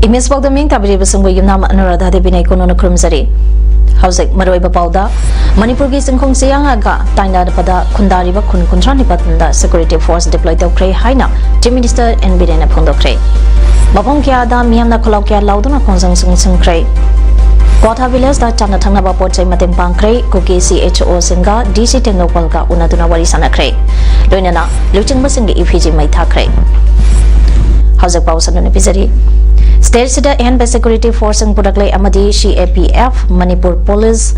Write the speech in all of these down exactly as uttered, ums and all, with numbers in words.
English ꯄꯥꯎꯗꯝ ꯌꯦꯡ ꯇꯥꯕꯤꯔꯤꯕꯁꯤꯡꯕꯨ ꯌꯨꯝꯅꯥꯝ ꯑꯅꯨꯔꯥꯙꯥ ꯗꯦꯕꯤꯅ ꯏꯀꯣꯟ ꯅꯧꯅ ꯈꯨꯔꯨꯝꯖꯔꯤ꯫ ꯍꯧꯖꯤꯛ ꯃꯔꯨꯑꯣꯏꯕ ꯄꯥꯎꯗ, ꯃꯅꯤꯄꯨꯔꯒꯤ ꯆꯤꯡꯈꯣꯡ ꯆꯤꯌꯥꯉꯥꯒ ꯇꯥꯏꯅꯕꯗ ꯈꯨꯟꯗꯥꯔꯤꯕ ꯈꯨꯟ ꯀꯨꯟꯊ꯭ꯔꯥ ꯅꯤꯄꯥꯟꯗ security force deploy ꯇꯧꯈ꯭ꯔꯦ ꯍꯥꯏꯅ Chief Minister ꯑꯦꯟ ꯕꯤꯔꯦꯟꯅ ꯐꯣꯡꯗꯣꯛꯈ꯭ꯔꯦ꯫ ꯃꯐꯝ ꯀꯌꯥꯗ ꯃꯤꯌꯥꯝꯅ ꯈꯣꯜꯂꯥꯎ ꯀꯌꯥ ꯂꯥꯎꯗꯨꯅ ꯈꯣꯡꯖꯪ ꯆꯪꯁꯤꯟꯈ꯭ꯔꯦ꯫ ꯀ꯭ꯋꯥꯊꯥ ꯚꯤꯂꯦꯖꯇ ꯆꯥꯅ ꯊꯛꯅꯕ ꯄꯣꯠ ꯆꯩ ꯃꯇꯦꯡ ꯄꯥꯡꯈ꯭ꯔꯦ꯫ ꯀꯨꯀꯤ ꯁꯤ ꯑꯦꯆ ꯑꯣꯁꯤꯡꯒ ꯗꯤ ꯁꯤ ꯇꯦꯡꯅꯧꯄꯜꯒ ꯎꯅꯗꯨꯅ ꯋꯥꯔꯤ ꯁꯥꯟꯅꯈ꯭ꯔꯦ꯫ ꯂꯣꯏꯅꯅ ꯂꯨꯆꯤꯡꯕꯁꯤꯡꯒꯤ ꯏꯐꯤꯖꯤ ꯃꯩ ꯊꯥꯈ꯭ꯔꯦ꯫ ꯍꯧꯖꯤꯛ ꯄꯥꯎ ꯁꯟꯗꯣꯛꯅ ꯄꯤꯖꯔꯤ꯫ ꯁ꯭ꯇꯦꯠꯁꯤꯗ ꯑꯍꯦꯟꯕ security forceꯁꯤꯡ ꯄꯨꯔꯛꯂꯦ ꯑꯃꯗꯤ C A P F, Manipur police,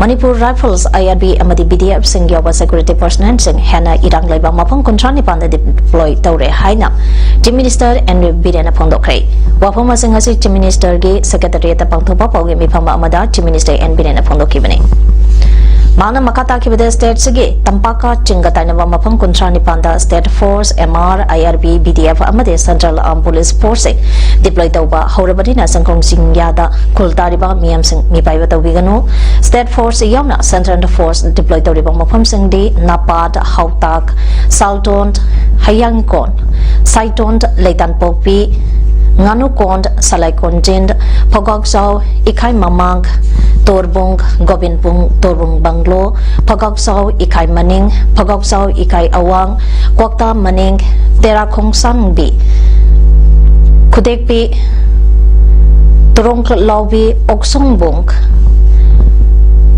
Manipur rifles, I R B ꯑꯃꯗꯤ ꯕꯤ ꯗꯤ ꯑꯦꯐꯁꯤꯡ ꯌꯥꯎꯕ security personnelꯁꯤꯡ ꯍꯦꯟꯅ ꯏꯔꯥꯡ ꯂꯩꯕ ꯃꯐꯝ ꯀꯨꯟꯊ꯭ꯔꯥ ꯅꯤꯄꯥꯟꯗ deploy ꯇꯧꯔꯦ ꯍꯥꯏꯅ Chief Minister ꯑꯦꯟ ꯕꯤꯔꯦꯟꯅ ꯐꯣꯡꯗꯣꯛꯈ꯭ꯔꯦ꯫ ꯋꯥꯐꯝ ꯑꯁꯤꯡ ꯑꯁꯤ Chief Ministerꯒꯤ Secretariatꯇ ꯄꯥꯡꯊꯣꯛꯄ ꯄꯥꯎꯒꯤ ꯃꯤꯐꯝ ꯑꯃꯗ Chief Minister ꯑꯦꯟ ꯕꯤꯔꯦꯟꯅ ꯐꯣꯡꯗꯣꯛꯈꯤꯕꯅꯤ꯫ ꯃꯥꯅ ꯃꯈꯥ ꯇꯥꯈꯤꯕꯗ, ꯁ꯭ꯇꯦꯠꯁꯤꯒꯤ ꯇꯝꯄꯥꯛꯀ ꯆꯤꯡꯒ ꯇꯥꯏꯅꯕ ꯃꯐꯝ ꯀꯨꯟꯊ꯭ꯔꯥ ꯅꯤꯄꯥꯟꯗ state force, M R, I R B, B D F ꯑꯃꯗꯤ ꯁꯦꯟꯇ꯭ꯔꯦꯜ ꯑꯥꯔꯝ ꯄꯨꯂꯤꯁ ꯐꯣꯔꯁꯁꯤꯡ ꯗꯤꯄ꯭ꯂꯣꯏ ꯇꯧꯕ ꯍꯧꯔꯕꯅꯤꯅ ꯁꯪꯒꯣꯝ ꯆꯤꯡꯌꯥꯗ ꯈꯨꯜ ꯇꯥꯔꯤꯕ ꯃꯤꯌꯥꯝꯁꯤꯡ ꯃꯤꯄꯥꯏꯕ ꯇꯧꯕꯤꯒꯅꯨ꯫ ꯁ꯭ꯇꯦꯠ ꯐꯣꯔꯁ ꯌꯥꯎꯅ ꯁꯦꯟꯇ꯭ꯔꯦꯜ ꯐꯣꯔꯁ ꯗꯤꯄ꯭ꯂꯣꯏ ꯇꯧꯔꯤꯕ ꯃꯐꯝꯁꯤꯡꯗꯤ ꯅꯥꯄꯥꯠ, ꯍꯥꯎꯇꯥꯛ, ꯁꯥꯜꯇꯣꯟ, ꯍꯌꯥꯡꯀꯣꯟ, ꯁꯥꯏꯇꯣꯟ, ꯂꯩꯇꯥꯟꯄꯣꯛꯄꯤ, ꯉꯥꯅꯨꯀꯣꯟ, ꯁꯂꯥꯏꯀꯣꯟꯖꯤꯟ, ꯐꯒꯥꯎꯆꯥꯎ, ꯏꯈꯥꯏ ꯃꯃꯥꯡ, ꯇꯣꯔꯕꯨꯡ, ꯒꯣꯕꯤꯟꯄꯨꯡ, ꯇꯣꯔꯕꯨꯡ ꯕꯪꯒ꯭ꯂꯣ, ꯐꯒꯥꯎꯆꯥꯎ, ꯏꯈꯥꯏ ꯃꯅꯤꯡ, ꯐꯒꯥꯎꯆꯥꯎ, ꯏꯈꯥꯏ ꯑꯋꯥꯡ, ꯀ꯭ꯋꯥꯛꯇꯥ ꯃꯅꯤꯡ, ꯇꯦꯔꯥꯈꯣꯡꯁꯥꯡꯕꯤ, ꯈꯨꯗꯦꯛꯄꯤ, ꯇꯣꯔꯣꯡ ꯂꯥꯎꯕꯤ, ꯑꯣꯛꯁꯨꯡꯕꯨꯡ,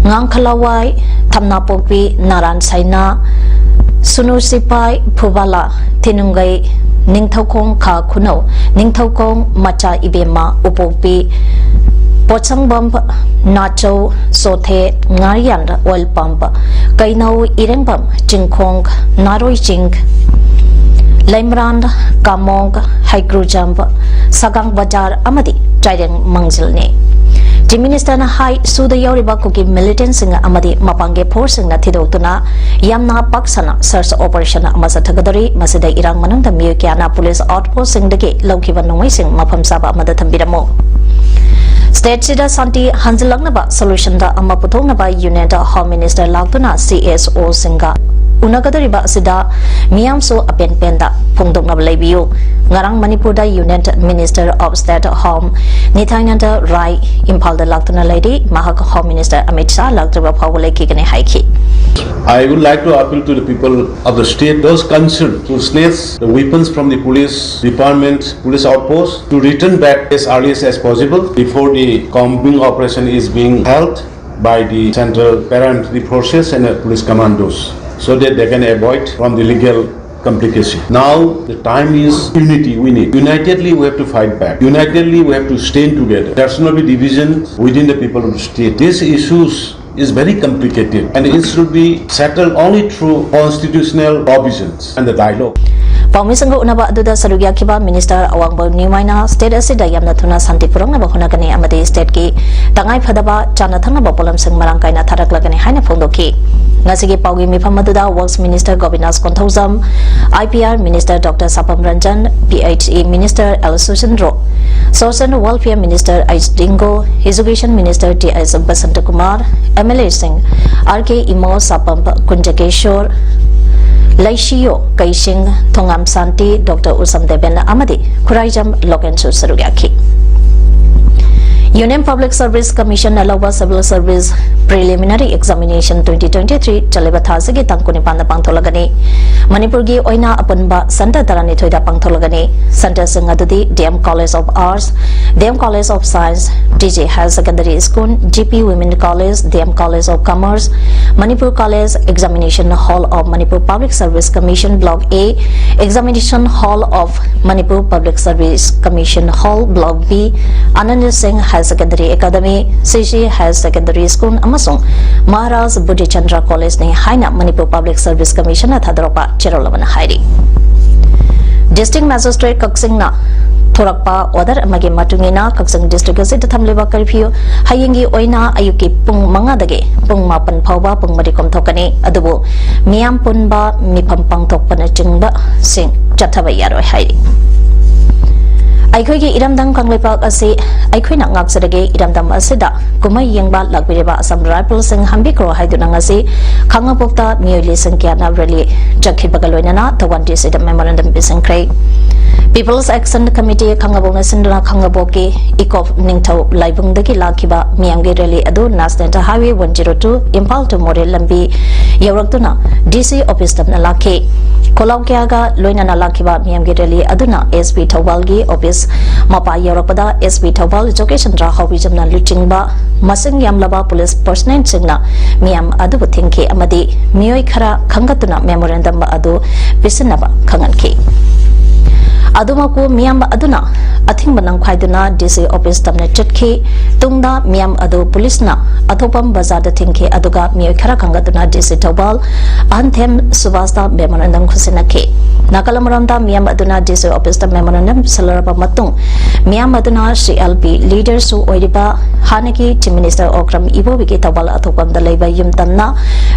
ꯉꯥꯡꯈꯂꯋꯥꯏ, ꯊꯝꯅꯥꯄꯣꯛꯄꯤ, ꯅꯥꯔꯥꯟ ꯁꯥꯏꯅꯥ, ꯁꯨꯅꯨ ꯁꯤꯄꯥꯏ, ꯐꯨꯕꯥꯂꯥ, ꯊꯤꯅꯨꯡꯒꯩ, ꯅꯤꯡꯊꯧꯈꯣꯡ ꯈꯥ ꯈꯨꯅꯧ, ꯅꯤꯡꯊꯧꯈꯣꯡ ꯃꯆꯥ ꯏꯕꯦꯝꯃ, ꯎꯄꯣꯛꯄꯤ, ꯄꯣꯠꯁꯪꯕꯝ, ꯅꯥꯆꯧ, ꯆꯣꯊꯦ, ꯉꯥꯔꯤꯌꯥꯟ, ꯑꯣꯏꯜ ꯄꯝꯞ, ꯀꯩꯅꯧ, ꯏꯔꯦꯡꯕꯝ, ꯆꯤꯡꯈꯣꯡ, ꯅꯥꯔꯣꯏ ꯆꯤꯡ, ꯂꯩꯃꯔꯥꯟ, ꯀꯥꯃꯣꯡ, ꯍꯩꯀ꯭ꯔꯨꯖꯝ, ꯁꯒꯥꯡ ꯕꯖꯥꯔ ꯑꯃꯗꯤ ꯆꯥꯏꯔꯦꯡ ꯃꯥꯡꯖꯤꯜꯅꯤ꯫ ꯆꯤꯐ ꯃꯤꯅꯤꯁꯇꯔꯅ ꯍꯥꯏ, ꯁꯨꯗ ꯌꯥꯎꯔꯤꯕ ꯀꯨꯀꯤ ꯃꯤꯂꯤꯇꯦꯟꯁꯤꯡ ꯑꯃꯗꯤ ꯃꯄꯥꯟꯒꯤ ꯐꯣꯔꯁꯁꯤꯡꯅ ꯊꯤꯗꯣꯛꯇꯨꯅ ꯌꯥꯝꯅ ꯄꯥꯛ ꯁꯟꯅ ꯁꯔꯆ ꯑꯣꯄꯔꯦꯁꯟ ꯑꯃ ꯆꯠꯊꯒꯗꯧꯔꯤ꯫ ꯃꯁꯤꯗ ꯏꯔꯥꯡ ꯃꯅꯨꯡꯗ ꯃꯤꯑꯣꯏ ꯀꯌꯥꯅ ꯄꯨꯂꯤꯁ ꯑꯥꯎꯠꯄꯣꯁꯁꯤꯡꯗꯒꯤ ꯂꯧꯈꯤꯕ ꯅꯣꯡꯃꯩꯁꯤꯡ ꯃꯐꯝ ꯆꯥꯕ ꯑꯃꯗ ꯊꯝꯕꯤꯔꯝꯃꯨ꯫ ꯁ꯭ꯇꯦꯠꯁꯤꯗ ꯁꯥꯟꯇꯤ ꯍꯟꯖꯤꯜꯂꯛꯅꯕ ꯁꯣꯂꯨꯁꯟꯗ ꯑꯃ ꯄꯨꯊꯣꯛꯅꯕ ꯌꯨꯅꯤꯌꯟ ꯍꯣꯝ ꯃꯤꯅꯤꯁꯇꯔ ꯂꯥꯛꯇꯨꯅ ꯁꯤ ꯑꯦꯁ ꯑꯣꯁꯤꯡꯒ ꯎꯅꯒꯗꯧꯔꯤꯕ ꯑꯁꯤꯗ ꯃꯤꯌꯥꯝꯁꯨ ꯑꯄꯦꯟ ꯄꯦꯟꯗ ꯐꯣꯡꯗꯣꯛꯅꯕ ꯂꯩꯕꯤꯌꯨ꯫ ꯉꯔꯥꯡ ꯃꯅꯤꯄꯨꯔꯗ union minister of state home Nityananda Rai ꯏꯝꯐꯥꯜꯗ ꯂꯥꯛꯇꯨꯅ ꯂꯩꯔꯤ꯫ ꯃꯍꯥꯛ ꯍꯣꯝ ꯃꯤꯅꯤꯁꯇꯔ ꯑꯃꯤꯠ ꯁꯥꯍ ꯂꯥꯛꯇ꯭ꯔꯤꯕ ꯐꯥꯎꯕ ꯂꯩꯈꯤꯒꯅꯤ ꯍꯥꯏꯈꯤ꯫ I would like to appeal to the people of the state, those concerned, to snatch the weapons from the police department, police outpost, to return back as early as possible before the combing operation is being held by the Central Paramilitary Forces and the police commandos, so that they can avoid from the legal complication. Now the time is unity we need. Unitedly we have to fight back. Unitedly we have to stand together. There should not be division within the people of the state. These issues is very complicated and it should be settled only through constitutional provisions and the dialogue. ꯄꯥꯎꯃꯤꯁꯤꯡꯒ ꯎꯅꯕ ꯑꯗꯨꯗ ꯁꯔꯨꯛ ꯌꯥꯈꯤꯕ minister ꯑꯋꯥꯡꯕꯝ ꯅꯤꯎꯃꯥꯏꯅ state ꯑꯁꯤꯗ ꯌꯥꯝꯅ ꯊꯨꯅ ꯁꯥꯟꯇꯤ ꯄꯨꯔꯛꯅꯕ ꯍꯣꯠꯅꯒꯅꯤ ꯑꯃꯗꯤ stateꯀꯤ ꯇꯉꯥꯏ ꯐꯗꯕ ꯆꯥꯅ ꯊꯛꯅꯕ ꯄꯣꯠꯂꯝꯁꯤꯡ ꯃꯔꯥꯡ ꯀꯥꯏꯅ ꯊꯥꯔꯛꯂꯒꯅꯤ ꯍꯥꯏꯅ ꯐꯣꯡꯗꯣꯛꯈꯤ꯫ ꯉꯁꯤꯒꯤ ꯄꯥꯎꯒꯤ ꯃꯤꯐꯝ ꯑꯗꯨꯗ Works Minister ꯒꯣꯕꯤꯟꯗꯥꯁ Konthoujam, I P R Minister Doctor ꯁꯥꯄꯝ Ranjan, P H E Minister L ꯁꯨꯁꯤꯟꯗ꯭ꯔꯣ, Social Welfare Minister H ꯗꯤꯡꯒꯣ, Education Minister T S ꯕꯁꯟꯇꯀꯨꯃꯥꯔ, M L A ꯁꯤꯡ R K ꯏꯃꯣ, ꯁꯥꯄꯝ ꯀꯨꯟꯖꯀꯦꯁꯣꯔ, ꯂꯩꯁꯤꯌꯣ ꯀꯩꯁꯤꯡ, ꯊꯣꯉꯥꯝ ꯁꯥꯟꯇꯤ, Doctor ꯎꯁꯝ ꯗꯦꯕꯦꯟ ꯑꯃꯗꯤ ꯈꯨꯔꯥꯏꯖꯝ ꯂꯣꯀꯦꯟꯁꯨ ꯁꯔꯨꯛ ꯌꯥꯈꯤ꯫ Union Public Service Commission ꯅ ꯂꯧꯕ Civil Service Preliminary Examination twenty twenty-three ꯆꯠꯂꯤꯕ ꯊꯥ ꯑꯁꯤꯒꯤ ꯇꯥꯡ ꯀꯨꯟꯅꯤꯄꯥꯟꯗ ꯄꯥꯡꯊꯣꯛꯂꯒꯅꯤ꯫ ꯃꯅꯤꯄꯨꯔꯒꯤ ꯑꯣꯏꯅ ꯑꯄꯨꯟꯕ centre ꯇꯔꯥꯅꯤꯊꯣꯏꯗ ꯄꯥꯡꯊꯣꯛꯂꯒꯅꯤ꯫ Centre ꯁꯤꯡ ꯑꯗꯨꯗꯤ D M College of Arts, D M College of Science, T J Higher Secondary School, G P Women College, D M College of Commerce, Manipur College, Examination Hall of Manipur Public Service Commission Block A, Examination Hall of Manipur Public Service Commission Hall Block B, Anand Singh Higher Secondary Academy, C C Higher Secondary School ꯑꯃꯁꯨꯡ Maharaj ꯕꯨꯙꯤꯆꯟꯗ꯭ꯔ College ꯅꯤ ꯍꯥꯏꯅ Manipur Public Service Commission ꯅ ꯊꯥꯗꯣꯔꯛꯄ ꯆꯦꯔꯣꯜ ꯑꯃꯅ ꯍꯥꯏꯔꯤ꯫ District Magistrate ꯀꯛꯆꯤꯡꯅ ꯊꯣꯔꯛꯄ order ꯑꯃꯒꯤ ꯃꯇꯨꯡ ꯏꯟꯅ ꯀꯛꯆꯤꯡ district ꯑꯁꯤꯗ ꯊꯝꯂꯤꯕ curfew ꯍꯌꯦꯡꯒꯤ ꯑꯣꯏꯅ ꯑꯌꯨꯛꯀꯤ ꯄꯨꯡ ꯃꯉꯥꯗꯒꯤ ꯄꯨꯡ ꯃꯥꯄꯟ ꯐꯥꯎꯕ ꯄꯨꯡ ꯃꯔꯤ ꯀꯣꯝꯊꯣꯛꯀꯅꯤ꯫ ꯑꯗꯨꯕꯨ ꯃꯤꯌꯥꯝ ꯄꯨꯟꯕ, ꯃꯤꯐꯝ ꯄꯥꯡꯊꯣꯛꯄꯅꯆꯤꯡꯕꯁꯤꯡ ꯆꯠꯊꯕ ꯌꯥꯔꯣꯏ ꯍꯥꯏꯔꯤ꯫ ꯑꯩꯈꯣꯏꯒꯤ ꯏꯔꯝꯗꯝ ꯀꯪꯂꯩꯄꯥꯛ ꯑꯁꯤ ꯑꯩꯈꯣꯏꯅ ꯉꯥꯛꯆꯔꯒꯦ, ꯏꯔꯝꯗꯝ ꯑꯁꯤꯗ ꯀꯨꯝꯍꯩ ꯌꯦꯡꯕ ꯂꯥꯛꯄꯤꯔꯤꯕ Assam Rifles ꯁꯤꯡ ꯍꯟꯕꯤꯈ꯭ꯔꯣ ꯍꯥꯏꯗꯨꯅ ꯉꯁꯤ ꯈꯥꯡꯉꯕꯣꯛꯇ ꯃꯤꯑꯣꯏ ꯂꯤꯁꯤꯡ ꯀꯌꯥꯅ rally ꯆꯠꯈꯤꯕꯒ ꯂꯣꯏꯅꯅ ꯊꯧꯕꯥꯜ D C ꯗ memorandum ꯄꯤꯁꯤꯟꯈ꯭ꯔꯦ꯫ People's Action Committee ꯈꯥꯡꯉꯕꯣꯛꯅ ꯁꯤꯟꯗꯨꯅ ꯈꯥꯡꯉꯕꯣꯛꯀꯤ ꯏꯀꯣꯞ ꯅꯤꯡꯊꯧ ꯂꯥꯏꯕꯨꯡꯗꯒꯤ ꯂꯥꯛꯈꯤꯕ ꯃꯤꯌꯥꯝꯒꯤ rally ꯑꯗꯨ National Highway one zero two Imphal to ꯃꯣꯔꯦ ꯂꯝꯕꯤ ꯌꯧꯔꯛꯇꯨꯅ D C office ꯇꯝꯅ ꯂꯥꯛꯈꯤ꯫ ꯈꯣꯜꯂꯥꯎ ꯀꯌꯥꯒ ꯂꯣꯏꯅꯅ ꯂꯥꯛꯈꯤꯕ ꯃꯤꯌꯥꯝꯒꯤ rally ꯑꯗꯨꯅ S P ꯊꯧꯕꯥꯜꯒꯤ office ꯃꯄꯥ ꯌꯧꯔꯛꯄꯗ S P ꯊꯧꯕꯥꯜ ꯖꯣꯒꯦꯁꯟꯗ꯭ꯔ ꯍꯥꯎꯕꯤꯖꯝꯅ ꯂꯨꯆꯤꯡꯕ ꯃꯁꯤꯡ ꯌꯥꯝꯂꯕ police personnel ꯁꯤꯡꯅ ꯃꯤꯌꯥꯝ ꯑꯗꯨꯕꯨ ꯊꯤꯡꯈꯤ ꯑꯃꯗꯤ ꯃꯤꯑꯣꯏ ꯈꯔ ꯈꯟꯒꯠꯇꯨꯅ memorandum ꯑꯗꯨ ꯄꯤꯁꯤꯟꯅꯕ ꯈꯪꯍꯟꯈꯤ꯫ ꯑꯗꯨꯃꯛꯄꯨ ꯃꯤꯌꯥꯝ ꯑꯗꯨꯅ ꯑꯊꯤꯡꯕ ꯅꯝꯈꯥꯏꯗꯨꯅ ꯗꯤ ꯁꯤ ꯑꯣꯐꯤꯁ ꯇꯝꯅ ꯆꯠꯈꯤ꯫ ꯇꯨꯡꯗ ꯃꯤꯌꯥꯝ ꯑꯗꯨ ꯄꯨꯂꯤꯁꯅ ꯑꯊꯣꯛꯄꯝ ꯕꯖꯥꯔꯗ ꯊꯤꯡꯈꯤ, ꯑꯗꯨꯒ ꯃꯤꯑꯣꯏ ꯈꯔ ꯈꯟꯒꯠꯇꯨꯅ ꯗꯤ ꯁꯤ ꯊꯧꯕꯥꯜ ꯑꯍꯟꯊꯦꯝ ꯁꯨꯕꯥꯁꯇ ꯃꯦꯃꯣꯔꯦꯟꯗꯝ ꯈꯨꯠꯁꯤꯟꯅꯈꯤ꯫ ꯅꯥꯀꯜ ꯑꯃꯔꯣꯝꯗ ꯃꯤꯌꯥꯝ ꯑꯗꯨꯅ ꯗꯤ ꯁꯤ ꯑꯣꯐꯤꯁꯇ ꯃꯦꯃꯣꯔꯦꯟꯗꯝ ꯄꯤꯁꯜꯂꯔꯕ ꯃꯇꯨꯡ, ꯃꯤꯌꯥꯝ ꯑꯗꯨꯅ ꯁꯤ ꯑꯦꯜ ꯄꯤ ꯂꯤꯗꯔꯁꯨ ꯑꯣꯏꯔꯤꯕ ꯍꯥꯟꯅꯒꯤ ꯆꯤꯐ ꯃꯤꯅꯤꯁꯇꯔ ꯑꯣꯀ꯭ꯔꯝ ꯏꯕꯣꯕꯤꯒꯤ ꯊꯧꯕꯥꯜ ꯑꯊꯣꯛꯄꯝꯗ ꯂꯩꯕ ꯌꯨꯝ ꯇꯝꯅ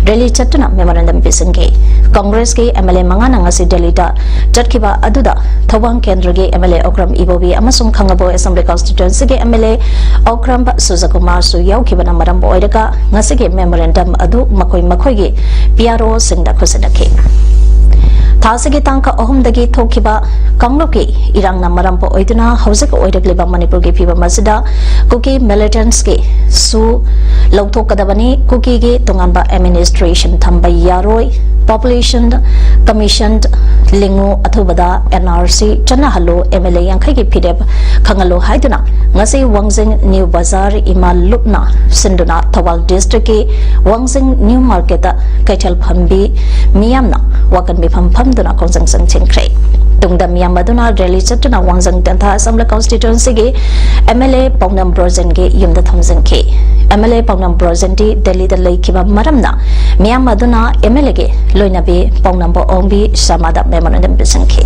ꯔꯦꯂꯤ ꯆꯠꯇꯨꯅ ꯃꯦꯃꯣꯔꯦꯟꯗꯝ ꯄꯤꯁꯤꯟꯈꯤ꯫ ꯀꯪꯒ꯭ꯔꯦꯁꯀꯤ ꯑꯦꯝ ꯑꯦꯜ ꯑꯦ ꯃꯉꯥꯅ ꯉꯁꯤ ꯗꯦꯜꯂꯤꯗ ꯆꯠꯈꯤꯕ ꯑꯗꯨꯗ ꯊꯧꯕꯥꯜ ꯀꯦꯟꯗ꯭ꯔꯒꯤ M L A Okram Ibobi ꯑꯃꯁꯨꯡ ꯈꯥꯉꯕꯣꯛ ꯑꯦꯁꯦꯝꯕ꯭ꯂꯤ ꯀꯟꯁꯇꯤꯇ꯭ꯋꯦꯟꯁꯤꯒꯤ ꯑꯦꯝ ꯑꯦꯜ ꯑꯦ ꯑꯣꯀ꯭ꯔꯝ ꯁꯨꯖꯀꯨꯃꯥꯔꯁꯨ ꯌꯥꯎꯈꯤꯕꯅ ꯃꯔꯝ ꯑꯣꯏꯔꯒ ꯉꯁꯤꯒꯤ ꯃꯦꯃꯣꯔꯦꯟꯗꯝ ꯑꯗꯨ ꯃꯈꯣꯏ ꯃꯈꯣꯏꯒꯤ ꯄꯤ ꯑꯥꯔ ꯑꯣꯁꯤꯡꯗ ꯈꯨꯠꯁꯤꯟꯅꯈꯤ꯫ ꯊꯥ ꯑꯁꯤꯒꯤ ꯇꯥꯡ ꯑꯍꯨꯝꯗꯒꯤ ꯊꯣꯛꯈꯤꯕ ꯀꯥꯡꯂꯨꯞꯀꯤ ꯏꯔꯥꯡꯅ ꯃꯔꯝ ꯑꯣꯏꯗꯨꯅ ꯍꯧꯖꯤꯛ ꯑꯣꯏꯔꯛꯂꯤꯕ ꯃꯅꯤꯄꯨꯔꯒꯤ ꯐꯤꯕꯝ ꯑꯁꯤꯗ ꯀꯨꯀꯤ ꯃꯤꯂꯤꯇꯦꯟꯠꯁꯀꯤ ꯁꯨ ꯂꯧꯊꯣꯛꯀꯗꯕꯅꯤ꯫ ꯀꯨꯀꯤꯒꯤ ꯇꯣꯉꯥꯟꯕ ꯑꯦꯗꯃꯤꯅꯤꯁꯇ꯭ꯔꯦꯁꯟ ꯊꯝꯕ ꯌꯥꯔꯣꯏ꯫ ꯄꯣꯄꯨꯂꯦꯁꯟ ꯀꯃꯤꯁꯟ ꯂꯤꯡꯉꯨ ꯑꯊꯨꯕꯗ and R C ꯆꯠꯅꯍꯜꯂꯨ, M L ꯑꯦ ꯌꯥꯡꯈꯩꯒꯤ ꯐꯤꯔꯦꯞ ꯈꯪꯍꯜꯂꯨ ꯍꯥꯏꯗꯨꯅ ꯉꯁꯤ ꯋꯥꯡꯖꯤꯡ ꯅ꯭ꯌꯨ ꯕꯖꯥꯔ ꯏꯃꯥ ꯂꯨꯞꯅ ꯁꯤꯟꯗꯨꯅ ꯊꯧꯕꯥꯜ ꯗꯤꯁꯇ꯭ꯔꯤꯛꯀꯤ ꯋꯥꯡꯖꯤꯡ ꯅ꯭ꯌꯨ ꯃꯥꯔꯀꯦꯠꯇ ꯀꯩꯊꯦꯜ ꯐꯝꯕꯤ ꯃꯤꯌꯥꯝꯅ ꯋꯥꯀꯟ ꯃꯤꯐꯝ ꯐꯝꯗꯨꯅ ꯈꯣꯡꯖꯪ ꯆꯪꯁꯤꯟꯈ꯭ꯔꯦ꯫ ꯇꯨꯡꯗ ꯃꯤꯌꯥꯝ ꯑꯗꯨꯅ ꯔꯦꯂꯤ ꯆꯠꯇꯨꯅ ꯋꯥꯡꯖꯤꯡ ꯇꯦꯟꯊꯥ ꯑꯦꯁꯦꯝꯕ꯭ꯂꯤ ꯀꯟꯁꯇꯤꯇ꯭ꯋꯦꯟꯁꯤꯒꯤ ꯑꯦꯝ ꯑꯦꯜ ꯑꯦ ꯄꯥꯎꯅꯝ ꯕ꯭ꯔꯣꯖꯦꯟꯒꯤ ꯌꯨꯝꯗ ꯊꯣꯝꯖꯤꯟꯈꯤ꯫ ꯑꯦꯝ ꯑꯦꯜ ꯑꯦ ꯄꯥꯎꯅꯝ ꯕ꯭ꯔꯣꯖꯦꯟꯗꯤ ꯗꯦꯜꯂꯤꯗ ꯂꯩꯈꯤꯕ ꯃꯔꯝꯅ ꯃꯤꯌꯥꯝ ꯑꯗꯨꯅ ꯑꯦꯝ ꯑꯦꯜ ꯑꯦꯒꯤ ꯂꯣꯏꯅꯕꯤ ꯄꯥꯎꯅꯝꯕ ꯑꯣꯡꯕꯤ ꯁꯔꯃꯥꯗ ꯃꯦꯃꯣꯔꯦꯟꯗꯝ ꯄꯤꯁꯤꯟꯈꯤ꯫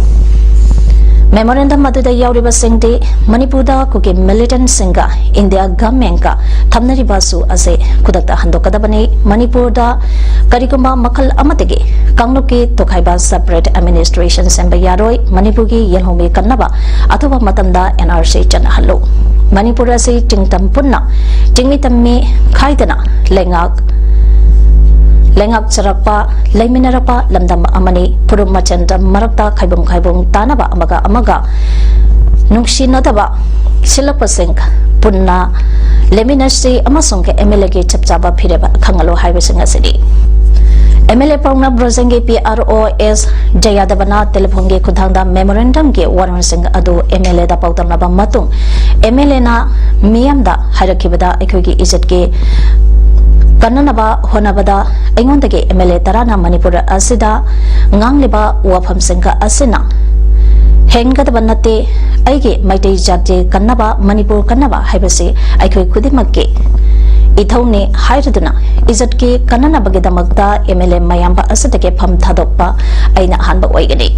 ꯃꯦꯃꯣꯔꯦꯟꯗꯝ ꯑꯗꯨꯗ ꯌꯥꯎꯔꯤꯕꯁꯤꯡꯗꯤ ꯃꯅꯤꯄꯨꯔꯗ ꯀꯨꯀꯤ ꯃꯤꯂꯤꯇꯦꯟꯠꯁꯤꯡꯒ ꯏꯟꯗꯤꯌꯥ ꯒꯚꯔꯟꯃꯦꯟꯠꯀ ꯊꯝꯅꯔꯤꯕ ꯁꯨ ꯑꯁꯤ ꯈꯨꯗꯛꯇ ꯍꯟꯗꯣꯛꯀꯗꯕꯅꯤ꯫ ꯃꯅꯤꯄꯨꯔꯗ ꯀꯔꯤꯒꯨꯝꯕ ꯃꯈꯜ ꯑꯃꯠꯇꯒꯤ ꯀꯥꯡꯂꯨꯞꯀꯤ ꯇꯣꯈꯥꯏꯕ ꯁꯦꯄꯔꯦꯠ ꯑꯦꯗꯃꯤꯅꯤꯁꯇ꯭ꯔꯦꯁꯟ ꯁꯦꯝꯕ ꯌꯥꯔꯣꯏ꯫ ꯃꯅꯤꯄꯨꯔꯒꯤ ꯌꯦꯜꯍꯧꯃꯤ ꯀꯟꯅꯕ ꯑꯊꯨꯕ ꯃꯇꯝꯗ ꯑꯦꯟ ꯑꯥꯔ ꯁꯤ ꯆꯠꯅꯍꯜꯂꯨ꯫ ꯃꯅꯤꯄꯨꯔ ꯑꯁꯤ ꯆꯤꯡꯇꯝ ꯄꯨꯟꯅ ꯆꯤꯡꯃꯤ ꯇꯝꯃꯤ ꯈꯥꯏꯗꯅ ꯂꯩꯉꯥꯛ ꯂꯩꯉꯥꯛꯆꯔꯛꯄ, ꯂꯩꯃꯤꯟꯅꯔꯛꯄ ꯂꯝꯗꯝ ꯑꯃꯅꯤ꯫ ꯐꯨꯔꯨꯞ ꯃꯆꯦꯜ ꯃꯔꯛꯇ ꯈꯥꯏꯕꯨꯝ ꯈꯥꯏꯕꯨꯝ ꯇꯥꯅꯕ, ꯑꯃꯒ ꯑꯃꯒ ꯅꯨꯡꯁꯤꯅꯗꯕ ꯁꯤꯜꯂꯛꯄꯁꯤꯡ ꯄꯨꯟꯅ ꯂꯩꯃꯤꯟꯅꯁꯤ ꯑꯃꯁꯨꯡ ꯑꯦꯝ ꯑꯦꯜ ꯑꯦꯒꯤ ꯆꯞ ꯆꯥꯕ ꯐꯤꯔꯦꯞ ꯈꯪꯍꯜꯂꯨ ꯍꯥꯏꯕꯁꯤꯡ ꯑꯁꯤꯅꯤ꯫ ꯑꯦꯝ ꯑꯦꯜ ꯑꯦ ꯄꯥꯎꯅꯝ ꯕ꯭ꯔꯣꯖꯦꯟꯒꯤ ꯄꯤ ꯑꯥꯔ ꯑꯣ ꯑꯦꯁ ꯖꯌꯥꯗꯕꯅ ꯇꯦꯂꯤꯐꯣꯟꯒꯤ ꯈꯨꯠꯊꯥꯡꯗ ꯃꯦꯃꯣꯔꯦꯟꯗꯝꯒꯤ ꯋꯥꯔꯣꯜꯁꯤꯡ ꯑꯗꯨ ꯑꯦꯝ ꯑꯦꯜ ꯑꯦꯗ ꯄꯥꯎꯗꯝꯅꯕ ꯃꯇꯨꯡ, ꯑꯦꯝ ꯑꯦꯜ ꯑꯦꯅ ꯃꯤꯌꯥꯝꯗ ꯍꯥꯏꯔꯛꯈꯤꯕꯗ, ꯑꯩꯈꯣꯏꯒꯤ ꯏꯖꯠꯀꯤ ꯀꯟꯅꯅꯕ ꯍꯣꯠꯅꯕꯗ ꯑꯩꯉꯣꯟꯗꯒꯤ ꯑꯦꯝ ꯑꯦꯜ ꯑꯦ ꯇꯔꯥꯅ ꯃꯅꯤꯄꯨꯔ ꯑꯁꯤꯗ ꯉꯥꯡꯂꯤꯕ ꯋꯥꯐꯝꯁꯤꯡ ꯑꯁꯤꯅ ꯍꯦꯟꯒꯗꯕ ꯅꯠꯇꯦ꯫ ꯑꯩꯒꯤ ꯃꯩꯇꯩ ꯖꯥꯇꯤ ꯀꯟꯅꯕ, ꯃꯅꯤꯄꯨꯔ ꯀꯟꯅꯕ ꯍꯥꯏꯕꯁꯤ ꯑꯩꯈꯣꯏ ꯈꯨꯗꯤꯡꯃꯛꯀꯤ ꯏꯊꯧꯅꯤ ꯍꯥꯏꯔꯗꯨꯅ ꯏꯖꯠꯀꯤ ꯀꯟꯅꯅꯕꯒꯤꯗꯃꯛꯇ ꯑꯦꯝ ꯑꯦꯜ ꯑꯦ ꯃꯌꯥꯝꯕ ꯑꯁꯤꯗꯒꯤ ꯐꯝ ꯊꯥꯗꯣꯛꯄ ꯑꯩꯅ ꯑꯍꯥꯟꯕ ꯑꯣꯏꯒꯅꯤ꯫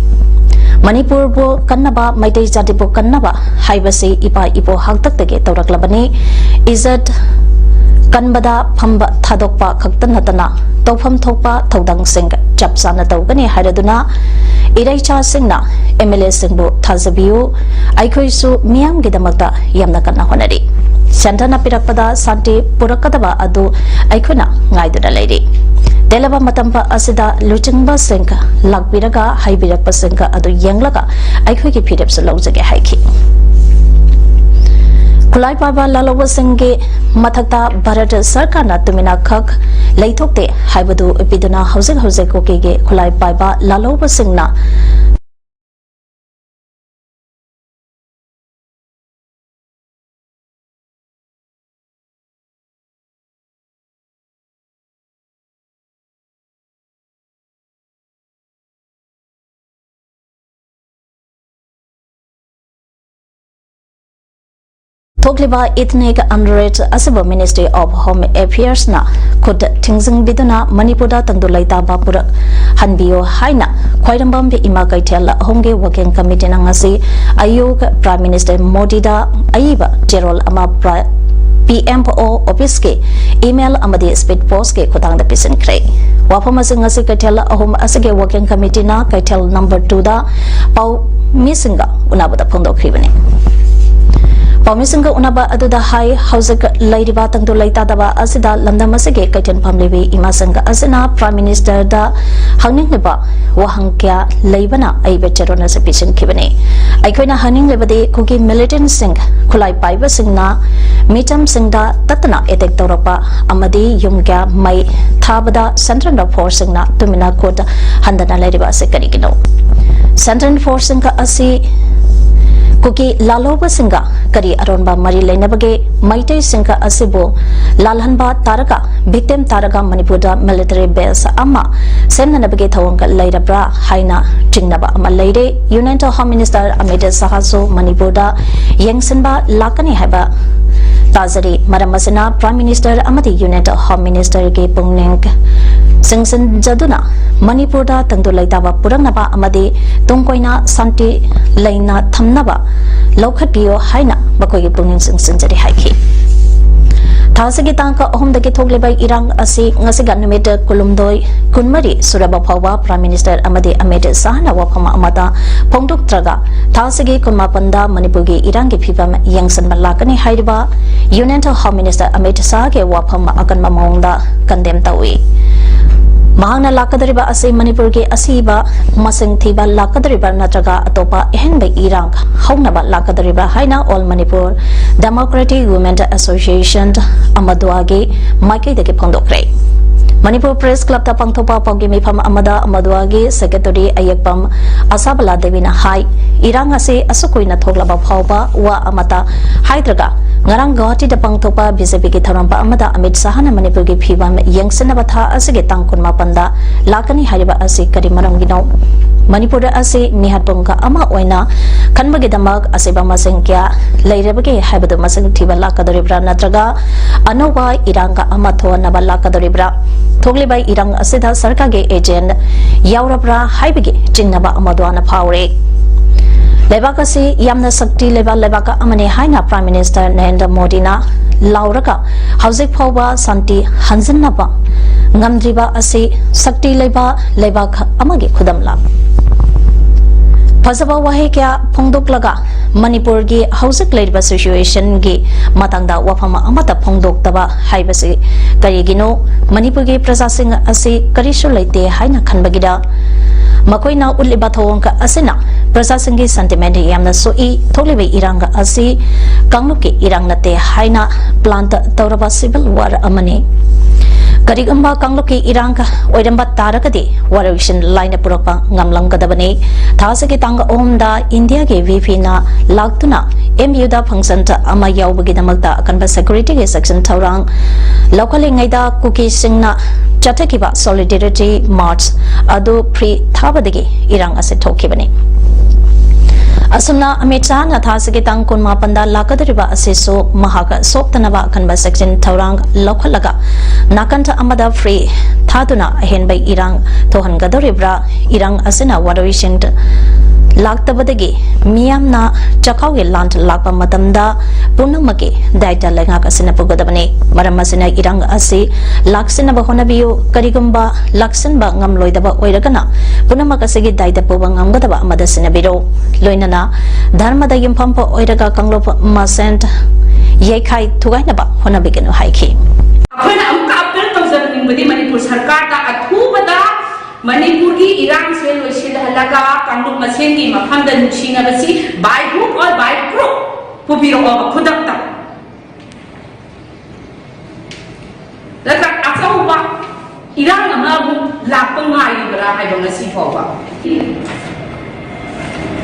ꯃꯅꯤꯄꯨꯔꯕꯨ ꯀꯟꯅꯕ, ꯃꯩꯇꯩ ꯖꯥꯇꯤꯕꯨ ꯀꯟꯅꯕ ꯍꯥꯏꯕꯁꯤ ꯏꯄꯥ ꯏꯄꯨ ꯍꯥꯛꯇꯛꯇꯒꯤ ꯇꯧꯔꯛꯂꯕꯅꯤ꯫ ꯏꯖꯠ ꯀꯟꯕꯗ ꯐꯝꯕ ꯊꯥꯗꯣꯛꯄ ꯈꯛꯇ ꯅꯠꯇꯅ ꯇꯧꯐꯝ ꯊꯣꯛꯄ ꯊꯧꯗꯥꯡꯁꯤꯡ ꯆꯞ ꯆꯥꯅ ꯇꯧꯒꯅꯤ ꯍꯥꯏꯔꯗꯨꯅ ꯏꯔꯩꯆꯥꯁꯤꯡꯅ ꯑꯦꯝ ꯑꯦꯜ ꯑꯦꯁꯤꯡꯕꯨ ꯊꯥꯖꯕꯤꯌꯨ꯫ ꯑꯩꯈꯣꯏꯁꯨ ꯃꯤꯌꯥꯝꯒꯤꯗꯃꯛꯇ ꯌꯥꯝꯅ ꯀꯟꯅ ꯍꯣꯠꯅꯔꯤ꯫ ꯁꯦꯟꯇꯔꯅ ꯄꯤꯔꯛꯄꯗ ꯁꯥꯟꯇꯤ ꯄꯨꯔꯛꯀꯗꯕ ꯑꯗꯨ ꯑꯩꯈꯣꯏꯅ ꯉꯥꯏꯗꯨꯅ ꯂꯩꯔꯤ꯫ ꯇꯦꯜꯂꯕ ꯃꯇꯝ ꯑꯁꯤꯗ ꯂꯨꯆꯤꯡꯕꯁꯤꯡ ꯂꯥꯛꯄꯤꯔꯒ ꯍꯥꯏꯕꯤꯔꯛꯄꯁꯤꯡ ꯑꯗꯨ ꯌꯦꯡꯂꯒ ꯑꯩꯈꯣꯏꯒꯤ ꯐꯤꯔꯦꯞꯁꯨ ꯂꯧꯖꯒꯦ ꯍꯥꯏꯈꯤ꯫ ꯈꯨꯠꯂꯥꯏ ꯄꯥꯏꯕ ꯂꯥꯜꯍꯧꯕꯁꯤꯡꯒꯤ ꯃꯊꯛꯇ ꯚꯥꯔꯠ ꯁꯔꯀꯥꯔꯅ ꯇꯨꯃꯤꯟꯅꯈꯛ ꯂꯩꯊꯣꯛꯇꯦ ꯍꯥꯏꯕꯗꯨ ꯎꯠꯄꯤꯗꯨꯅ ꯍꯧꯖꯤꯛ ꯍꯧꯖꯤꯛ ꯀꯨꯀꯤꯒꯤ ꯈꯨꯠꯂꯥꯏ ꯄꯥꯏꯕ ꯂꯥꯜꯍꯧꯕꯁꯤꯡꯅ ꯊꯣꯛꯂꯤꯕ ethnic unrest ꯑꯁꯤꯕꯨ Ministry of Home Affairs ꯅ ꯈꯨꯠ ꯊꯤꯡꯖꯤꯟꯕꯤꯗꯨꯅ ꯃꯅꯤꯄꯨꯔꯗ ꯇꯪꯗꯨ ꯂꯩꯇꯥꯕ ꯄꯨꯔꯛꯍꯟꯕꯤꯌꯨ ꯍꯥꯏꯅ ꯈ꯭ꯋꯥꯏꯔꯝꯕꯝ ꯏꯃꯥ ꯀꯩꯊꯦꯜ ꯑꯍꯨꯝꯒꯤ working committee ꯅ ꯉꯁꯤ ꯑꯌꯨꯛ Prime Minister ꯃꯣꯗꯤꯗ ꯑꯏꯕ ꯆꯦꯔꯣꯜ ꯑꯃ ꯄ꯭ꯔ-, P M O office ꯀꯤ email ꯑꯃꯗꯤ speed post ꯀꯤ ꯈꯨꯠꯊꯥꯡꯗ ꯄꯤꯁꯤꯟꯈ꯭ꯔꯦ꯫ ꯋꯥꯐꯝ ꯑꯁꯤ ꯉꯁꯤ ꯀꯩꯊꯦꯜ ꯑꯍꯨꯝ ꯑꯁꯤꯒꯤ working committee ꯅ ꯀꯩꯊꯦꯜ number two ꯗ ꯄꯥꯎꯃꯤꯁꯤꯡꯒ ꯎꯅꯕꯗ ꯐꯣꯡꯗꯣꯛꯈꯤꯕꯅꯤ꯫ ꯄꯥꯎꯃꯤꯁꯤꯡꯒ ꯎꯅꯕ ꯑꯗꯨꯗ ꯍꯥꯏ, ꯍꯧꯖꯤꯛ ꯂꯩꯔꯤꯕ ꯇꯪꯗꯨ ꯂꯩꯇꯥꯗꯕ ꯑꯁꯤꯗ ꯂꯝꯗꯝ ꯑꯁꯤꯒꯤ ꯀꯩꯊꯦꯜ ꯐꯝꯂꯤꯕꯤ ꯏꯃꯥꯁꯤꯡ ꯑꯁꯤꯅ Prime Minister ꯗ ꯍꯪꯅꯤꯡꯂꯤꯕ ꯋꯥꯍꯪ ꯀꯌꯥ ꯂꯩꯕꯅ ꯑꯏꯕ ꯆꯦꯔꯣꯜ ꯑꯁꯤ ꯄꯤꯁꯤꯟꯈꯤꯕꯅꯤ꯫ ꯑꯩꯈꯣꯏꯅ ꯍꯪꯅꯤꯡꯂꯤꯕꯗꯤ ꯀꯨꯀꯤ militant ꯁꯤꯡ, ꯈꯨꯠꯂꯥꯏ ꯄꯥꯏꯕꯁꯤꯡꯅ ꯃꯤꯆꯝꯁꯤꯡꯗ ꯇꯠꯇꯅ attack ꯇꯧꯔꯛꯄ ꯑꯃꯗꯤ ꯌꯨꯝ ꯀꯌꯥ ꯃꯩ ꯊꯥꯕꯗ central force ꯁꯤꯡꯅ ꯇꯨꯃꯤꯟꯅ ꯈꯨꯠ ꯍꯟꯗꯅ ꯂꯩꯔꯤꯕ ꯑꯁꯤ ꯀꯔꯤꯒꯤꯅꯣ? Central force ꯁꯤꯡ ꯑꯁꯤ ꯀꯨꯀꯤ ꯂꯥꯜꯍꯧꯕꯁꯤꯡꯒ ꯀꯔꯤ ꯑꯔꯣꯟꯕ ꯃꯔꯤ ꯂꯩꯅꯕꯒꯦ? ꯃꯩꯇꯩꯁꯤꯡꯒ ꯑꯁꯤꯕꯨ ꯂꯥꯜꯍꯟꯕ ꯇꯥꯔꯒ, victim ꯇꯥꯔꯒ ꯃꯅꯤꯄꯨꯔꯗ military base ꯑꯃ ꯁꯦꯝꯅꯅꯕꯒꯤ ꯊꯧꯑꯣꯡꯒ ꯂꯩꯔꯕ꯭ꯔꯥ ꯍꯥꯏꯅ ꯆꯤꯡꯅꯕ ꯑꯃ ꯂꯩꯔꯦ꯫ Union Home Minister ꯑꯃꯤꯠ ꯁꯍꯥꯁꯨ ꯃꯅꯤꯄꯨꯔꯗ ꯌꯦꯡꯁꯤꯟꯕ ꯂꯥꯛꯀꯅꯤ ꯍꯥꯏꯕ ꯇꯥꯖꯔꯤ꯫ ꯃꯔꯝ ꯑꯁꯤꯅ Prime Minister ꯑꯃꯗꯤ Union Home Ministerꯒꯤ ꯄꯨꯛꯅꯤꯡ ꯆꯤꯡꯁꯤꯟꯖꯗꯨꯅ ꯃꯅꯤꯄꯨꯔꯗ ꯇꯪꯗꯨ ꯂꯩꯇꯥꯕ ꯄꯨꯔꯛꯅꯕ ꯑꯃꯗꯤ ꯇꯨꯡ ꯀꯣꯏꯅ ꯁꯥꯟꯇꯤ ꯂꯩꯅ ꯊꯝꯅꯕ ꯂꯧꯈꯠꯄꯤꯌꯨ ꯍꯥꯏꯅ ꯃꯈꯣꯏꯒꯤ ꯄꯨꯛꯅꯤꯡ ꯆꯤꯡꯁꯤꯟꯖꯔꯤ ꯍꯥꯏꯈꯤ꯫ ꯊꯥ ꯑꯁꯤꯒꯤ ꯇꯥꯡ ꯑꯍꯨꯝꯗꯒꯤ ꯊꯣꯛꯂꯤꯕ ꯏꯔꯥꯡ ꯑꯁꯤ ꯉꯁꯤꯒ ꯅꯨꯃꯤꯠ ꯀꯨꯟꯍꯨꯝꯗꯣꯏ, ꯀꯨꯟꯃꯔꯤ ꯁꯨꯔꯕ ꯐꯥꯎꯕ Prime Minister ꯑꯃꯗꯤ ꯑꯃꯤꯠ ꯁꯍꯥꯅ ꯋꯥꯐꯝ ꯑꯃꯠꯇ ꯐꯣꯡꯗꯣꯛꯇ꯭ꯔꯒ ꯊꯥ ꯑꯁꯤꯒꯤ ꯀꯨꯟꯃꯥꯄꯟꯗ ꯃꯅꯤꯄꯨꯔꯒꯤ ꯏꯔꯥꯡꯒꯤ ꯐꯤꯕꯝ ꯌꯦꯡꯁꯤꯟꯕ ꯂꯥꯛꯀꯅꯤ ꯍꯥꯏꯔꯤꯕ Union Home Minister ꯑꯃꯤꯠ ꯁꯍꯥꯒꯤ ꯋꯥꯐꯝ ꯑꯀꯟꯕ ꯃꯑꯣꯡꯗ condemn ꯇꯧꯏ꯫ ꯃꯍꯥꯛꯅ ꯂꯥꯛꯀꯗꯧꯔꯤꯕ ꯑꯁꯤ ꯃꯅꯤꯄꯨꯔꯒꯤ ꯑꯁꯤꯕ ꯃꯁꯤꯡ ꯊꯤꯕ ꯂꯥꯛꯀꯗꯧꯔꯤꯕ꯭ꯔꯥ ꯅꯠꯇ꯭ꯔꯒ ꯑꯇꯣꯞꯄ ꯑꯍꯦꯟꯕ ꯏꯔꯥꯡ ꯍꯧꯅꯕ ꯂꯥꯛꯀꯗꯧꯔꯤꯕ꯭ꯔꯥ ꯍꯥꯏꯅ All Manipur Democratic Women Association, ꯑꯃꯗ꯭ꯋꯥꯒꯤ ꯃꯥꯏꯀꯩꯗꯒꯤ ꯐꯣꯡꯗꯣꯛꯈ꯭ꯔꯦ꯫ ꯃꯅꯤꯄꯨꯔ Press Clubꯇ ꯄꯥꯡꯊꯣꯛꯄ ꯄꯥꯎꯒꯤ ꯃꯤꯐꯝ ꯑꯃꯗ ꯑꯃꯗ꯭ꯋꯥꯒꯤ Secretary ꯑꯌꯦꯛꯄꯝ ꯑꯁꯥꯕꯂꯥ ꯗꯦꯕꯤꯅ ꯍꯥꯏ, ꯏꯔꯥꯡ ꯑꯁꯤ ꯑꯁꯨꯛ ꯀꯨꯏꯅ ꯊꯣꯛꯂꯕ ꯐꯥꯎꯕ ꯋꯥ ꯑꯃꯠꯇ ꯍꯥꯏꯗ꯭ꯔꯒ ꯉꯔꯥꯡ ꯒꯨꯋꯥꯍꯥꯇꯤꯗ ꯄꯥꯡꯊꯣꯛꯄ BJPꯒꯤ ꯊꯧꯔꯝ ꯑꯃꯗ ꯑꯃꯤꯠ ꯁꯍꯥꯅ ꯃꯅꯤꯄꯨꯔꯒꯤ ꯐꯤꯕꯝ ꯌꯦꯡꯁꯤꯟꯅꯕ ꯊꯥ ꯑꯁꯤꯒꯤ ꯇꯥꯡ ꯀꯨꯟꯃꯥꯄꯟꯗ ꯂꯥꯛꯀꯅꯤ ꯍꯥꯏꯔꯤꯕ ꯑꯁꯤ ꯀꯔꯤ ꯃꯔꯝꯒꯤꯅꯣ? ꯃꯅꯤꯄꯨꯔ ꯑꯁꯤ ꯃꯤꯍꯥꯠꯄꯨꯡꯒ ꯑꯃ ꯑꯣꯏꯅ ꯈꯟꯕꯒꯤꯗꯃꯛ ꯑꯁꯤꯕ ꯃꯁꯤꯡ ꯀꯌꯥ ꯂꯩꯔꯕꯒꯦ ꯍꯥꯏꯕꯗꯨ ꯃꯁꯤꯡ ꯊꯤꯕ ꯂꯥꯛꯀꯗꯧꯔꯤꯕ꯭ꯔꯥ ꯅꯠꯇ꯭ꯔꯒ ꯑꯅꯧꯕ ꯏꯔꯥꯡꯒ ꯑꯃ ꯊꯣꯛꯍꯟꯅꯕ ꯂꯥꯛꯀꯗꯧꯔꯤꯕ꯭ꯔꯥ? ꯊꯣꯛꯂꯤꯕ ꯏꯔꯥꯡ ꯑꯁꯤꯗ ꯁꯔꯀꯥꯔꯒꯤ agent ꯌꯥꯎꯔꯕ꯭ꯔꯥ ꯍꯥꯏꯕꯒꯤ ꯆꯤꯡꯅꯕ ꯑꯃꯗ꯭ꯋꯥꯅ ꯐꯥꯎꯔꯦ꯫ ꯂꯩꯕꯥꯛ ꯑꯁꯤ ꯌꯥꯝꯅ ꯁꯛꯇꯤ ꯂꯩꯕ ꯂꯩꯕꯥꯛ ꯑꯃꯅꯤ ꯍꯥꯏꯅ Prime Minister ꯅꯔꯦꯟꯗ꯭ꯔ ꯃꯣꯗꯤꯅ ꯂꯥꯎꯔꯒ ꯍꯧꯖꯤꯛ ꯐꯥꯎꯕ ꯁꯥꯟꯇꯤ ꯍꯟꯖꯤꯟꯅꯕ ꯉꯝꯗ꯭ꯔꯤꯕ ꯑꯁꯤ ꯁꯛꯇꯤ ꯂꯩꯕ ꯂꯩꯕꯥꯛ ꯑꯃꯒꯤ ꯈꯨꯗꯝꯂ? ꯐꯖꯕ ꯋꯥꯍꯩ ꯀꯌꯥ ꯐꯣꯡꯗꯣꯛꯂꯒ ꯃꯅꯤꯄꯨꯔꯒꯤ ꯍꯧꯖꯤꯛ ꯂꯩꯔꯤꯕ situationꯒꯤ ꯃꯇꯥꯡꯗ ꯋꯥꯐꯝ ꯑꯃꯠꯇ ꯐꯣꯡꯗꯣꯛꯇꯕ ꯍꯥꯏꯕꯁꯤ ꯀꯔꯤꯒꯤꯅꯣ? ꯃꯅꯤꯄꯨꯔꯒꯤ ꯄ꯭ꯔꯖꯥꯁꯤꯡ ꯑꯁꯤ ꯀꯔꯤꯁꯨ ꯂꯩꯇꯦ ꯍꯥꯏꯅ ꯈꯟꯕꯒꯤꯔ? ꯃꯈꯣꯏꯅ ꯎꯠꯂꯤꯕ ꯊꯧꯑꯣꯡ ꯑꯁꯤꯅ ꯄ꯭ꯔꯖꯥꯁꯤꯡꯒꯤ sentiment ꯌꯥꯝꯅ ꯁꯣꯛꯏ꯫ ꯊꯣꯛꯂꯤꯕ ꯏꯔꯥꯡ ꯑꯁꯤ ꯀꯥꯡꯂꯨꯞꯀꯤ ꯏꯔꯥꯡ ꯅꯠꯇꯦ ꯍꯥꯏꯅ plan ꯇꯧꯔꯕ civil war ꯑꯃꯅꯤ꯫ ꯀꯔꯤꯒꯨꯝꯕ ꯀꯥꯡꯂꯨꯞꯀꯤ ꯏꯔꯥꯡ ꯑꯣꯏꯔꯝꯕ ꯇꯥꯔꯒꯗꯤ ꯋꯥꯔꯣꯏꯁꯤꯟ ꯂꯥꯏꯅ ꯄꯨꯔꯛꯄ ꯉꯝꯂꯝꯒꯗꯕꯅꯤ꯫ ꯊꯥ ꯑꯁꯤꯒꯤ ꯇꯥꯡ ꯑꯍꯨꯝꯗ ꯏꯟꯗꯤꯌꯥꯒꯤ ꯚꯤ ꯄꯤꯅ ꯂꯥꯛꯇꯨꯅ ꯑꯦꯝ ꯌꯨꯗ ꯐꯪꯁꯟ ꯑꯃ ꯌꯥꯎꯕꯒꯤꯗꯃꯛꯇ ꯑꯀꯟꯕ ꯁꯦꯀ꯭ꯌꯨꯔꯤꯇꯤꯒꯤ ꯆꯦꯛꯁꯤꯟ ꯊꯧꯔꯥꯡ ꯂꯧꯈꯠꯂꯤꯉꯩꯗ ꯀꯨꯀꯤꯁꯤꯡꯅ ꯆꯠꯊꯈꯤꯕ ꯁꯣꯂꯤꯗꯦꯔꯤꯇꯤ ꯃꯥꯔꯆ ꯑꯗꯨ ꯐ꯭ꯔꯤ ꯊꯥꯕꯗꯒꯤ ꯏꯔꯥꯡ ꯑꯁꯤ ꯊꯣꯛꯈꯤꯕꯅꯤ꯫ ꯑꯁꯨꯝꯅ ꯑꯃꯤꯠ ꯁꯥꯍꯅ ꯊꯥ ꯑꯁꯤꯒꯤ ꯇꯥꯡ ꯀꯨꯟꯃꯥꯄꯟꯗ ꯂꯥꯛꯀꯗꯧꯔꯤꯕ ꯑꯁꯤꯁꯨ ꯃꯍꯥꯛ ꯁꯣꯛꯇꯅꯕ ꯑꯀꯟꯕ ꯆꯦꯛꯁꯤꯟ ꯊꯧꯔꯥꯡ ꯂꯧꯈꯠꯂꯒ ꯅꯥꯀꯟ ꯑꯃꯗ ꯐ꯭ꯔꯤ ꯊꯥꯗꯨꯅ ꯑꯍꯦꯟꯕ ꯏꯔꯥꯡ ꯊꯣꯛꯍꯟꯒꯗꯧꯔꯤꯕ꯭ꯔꯥ? ꯏꯔꯥꯡ ꯑꯁꯤꯅ ꯋꯥꯔꯣꯏꯁꯤꯟ ꯂꯥꯛꯇꯕꯗꯒꯤ ꯃꯤꯌꯥꯝꯅ ꯆꯈꯥꯎꯒꯤ ꯂꯥꯟ ꯂꯥꯛꯄ ꯃꯇꯝꯗ ꯄꯨꯝꯅꯃꯛꯀꯤ ꯗꯥꯏꯇ ꯂꯩꯉꯥꯛ ꯑꯁꯤꯅ ꯄꯨꯒꯗꯕꯅꯤ꯫ ꯃꯔꯝ ꯑꯁꯤꯅ ꯏꯔꯥꯡ ꯑꯁꯤ ꯂꯥꯛꯁꯤꯟꯅꯕ ꯍꯣꯠꯅꯕꯤꯌꯨ꯫ ꯀꯔꯤꯒꯨꯝꯕ ꯂꯥꯛꯁꯤꯟꯕ ꯉꯝꯂꯣꯏꯗꯕ ꯑꯣꯏꯔꯒꯅ ꯄꯨꯝꯅꯃꯛ ꯑꯁꯤꯒꯤ ꯗꯥꯏꯇ ꯄꯨꯕ ꯉꯝꯒꯗꯕ ꯑꯃꯗ ꯁꯤꯟꯅꯕꯤꯔꯣ꯫ ꯂꯣꯏꯅꯅ ꯙꯔꯃꯗ ꯌꯨꯝꯐꯝ ꯑꯣꯏꯔꯒ ꯀꯥꯡꯂꯨꯞ ꯃꯁꯦꯟ ꯌꯩꯈꯥꯏ ꯊꯨꯒꯥꯏꯅꯕ ꯍꯣꯠꯅꯕꯤꯒꯅꯨ ꯍꯥꯏꯈꯤ꯫ ꯑꯩꯈꯣꯏꯅ ꯑꯃꯨꯛꯀ ꯑꯄꯤꯜ ꯇꯧꯖꯅꯤꯡꯕꯗꯤ ꯃꯅꯤꯄꯨꯔ ꯁꯔꯀꯥꯔꯗ ꯑꯊꯨꯕꯗ ꯃꯅꯤꯄꯨꯔꯒꯤ ꯏꯔꯥꯡꯁꯦ ꯂꯣꯏꯁꯤꯜꯍꯜꯂꯒ ꯀꯥꯡꯂꯨꯞ ꯃꯁꯦꯟꯒꯤ ꯃꯐꯝꯗ ꯅꯨꯡꯁꯤꯅꯕꯁꯤ by hook or by crook ꯄꯨꯕꯤꯔꯛꯑꯣꯕ ꯈꯨꯗꯛꯇ꯫ ꯅꯠꯇ꯭ꯔ ꯑꯆꯧꯕ ꯏꯔꯥꯡ ꯑꯃ ꯑꯃꯨꯛ ꯂꯥꯛꯄ ꯉꯥꯏꯔꯤꯕ꯭ꯔꯥ ꯍꯥꯏꯕ ꯉꯁꯤ ꯐꯥꯎꯕ?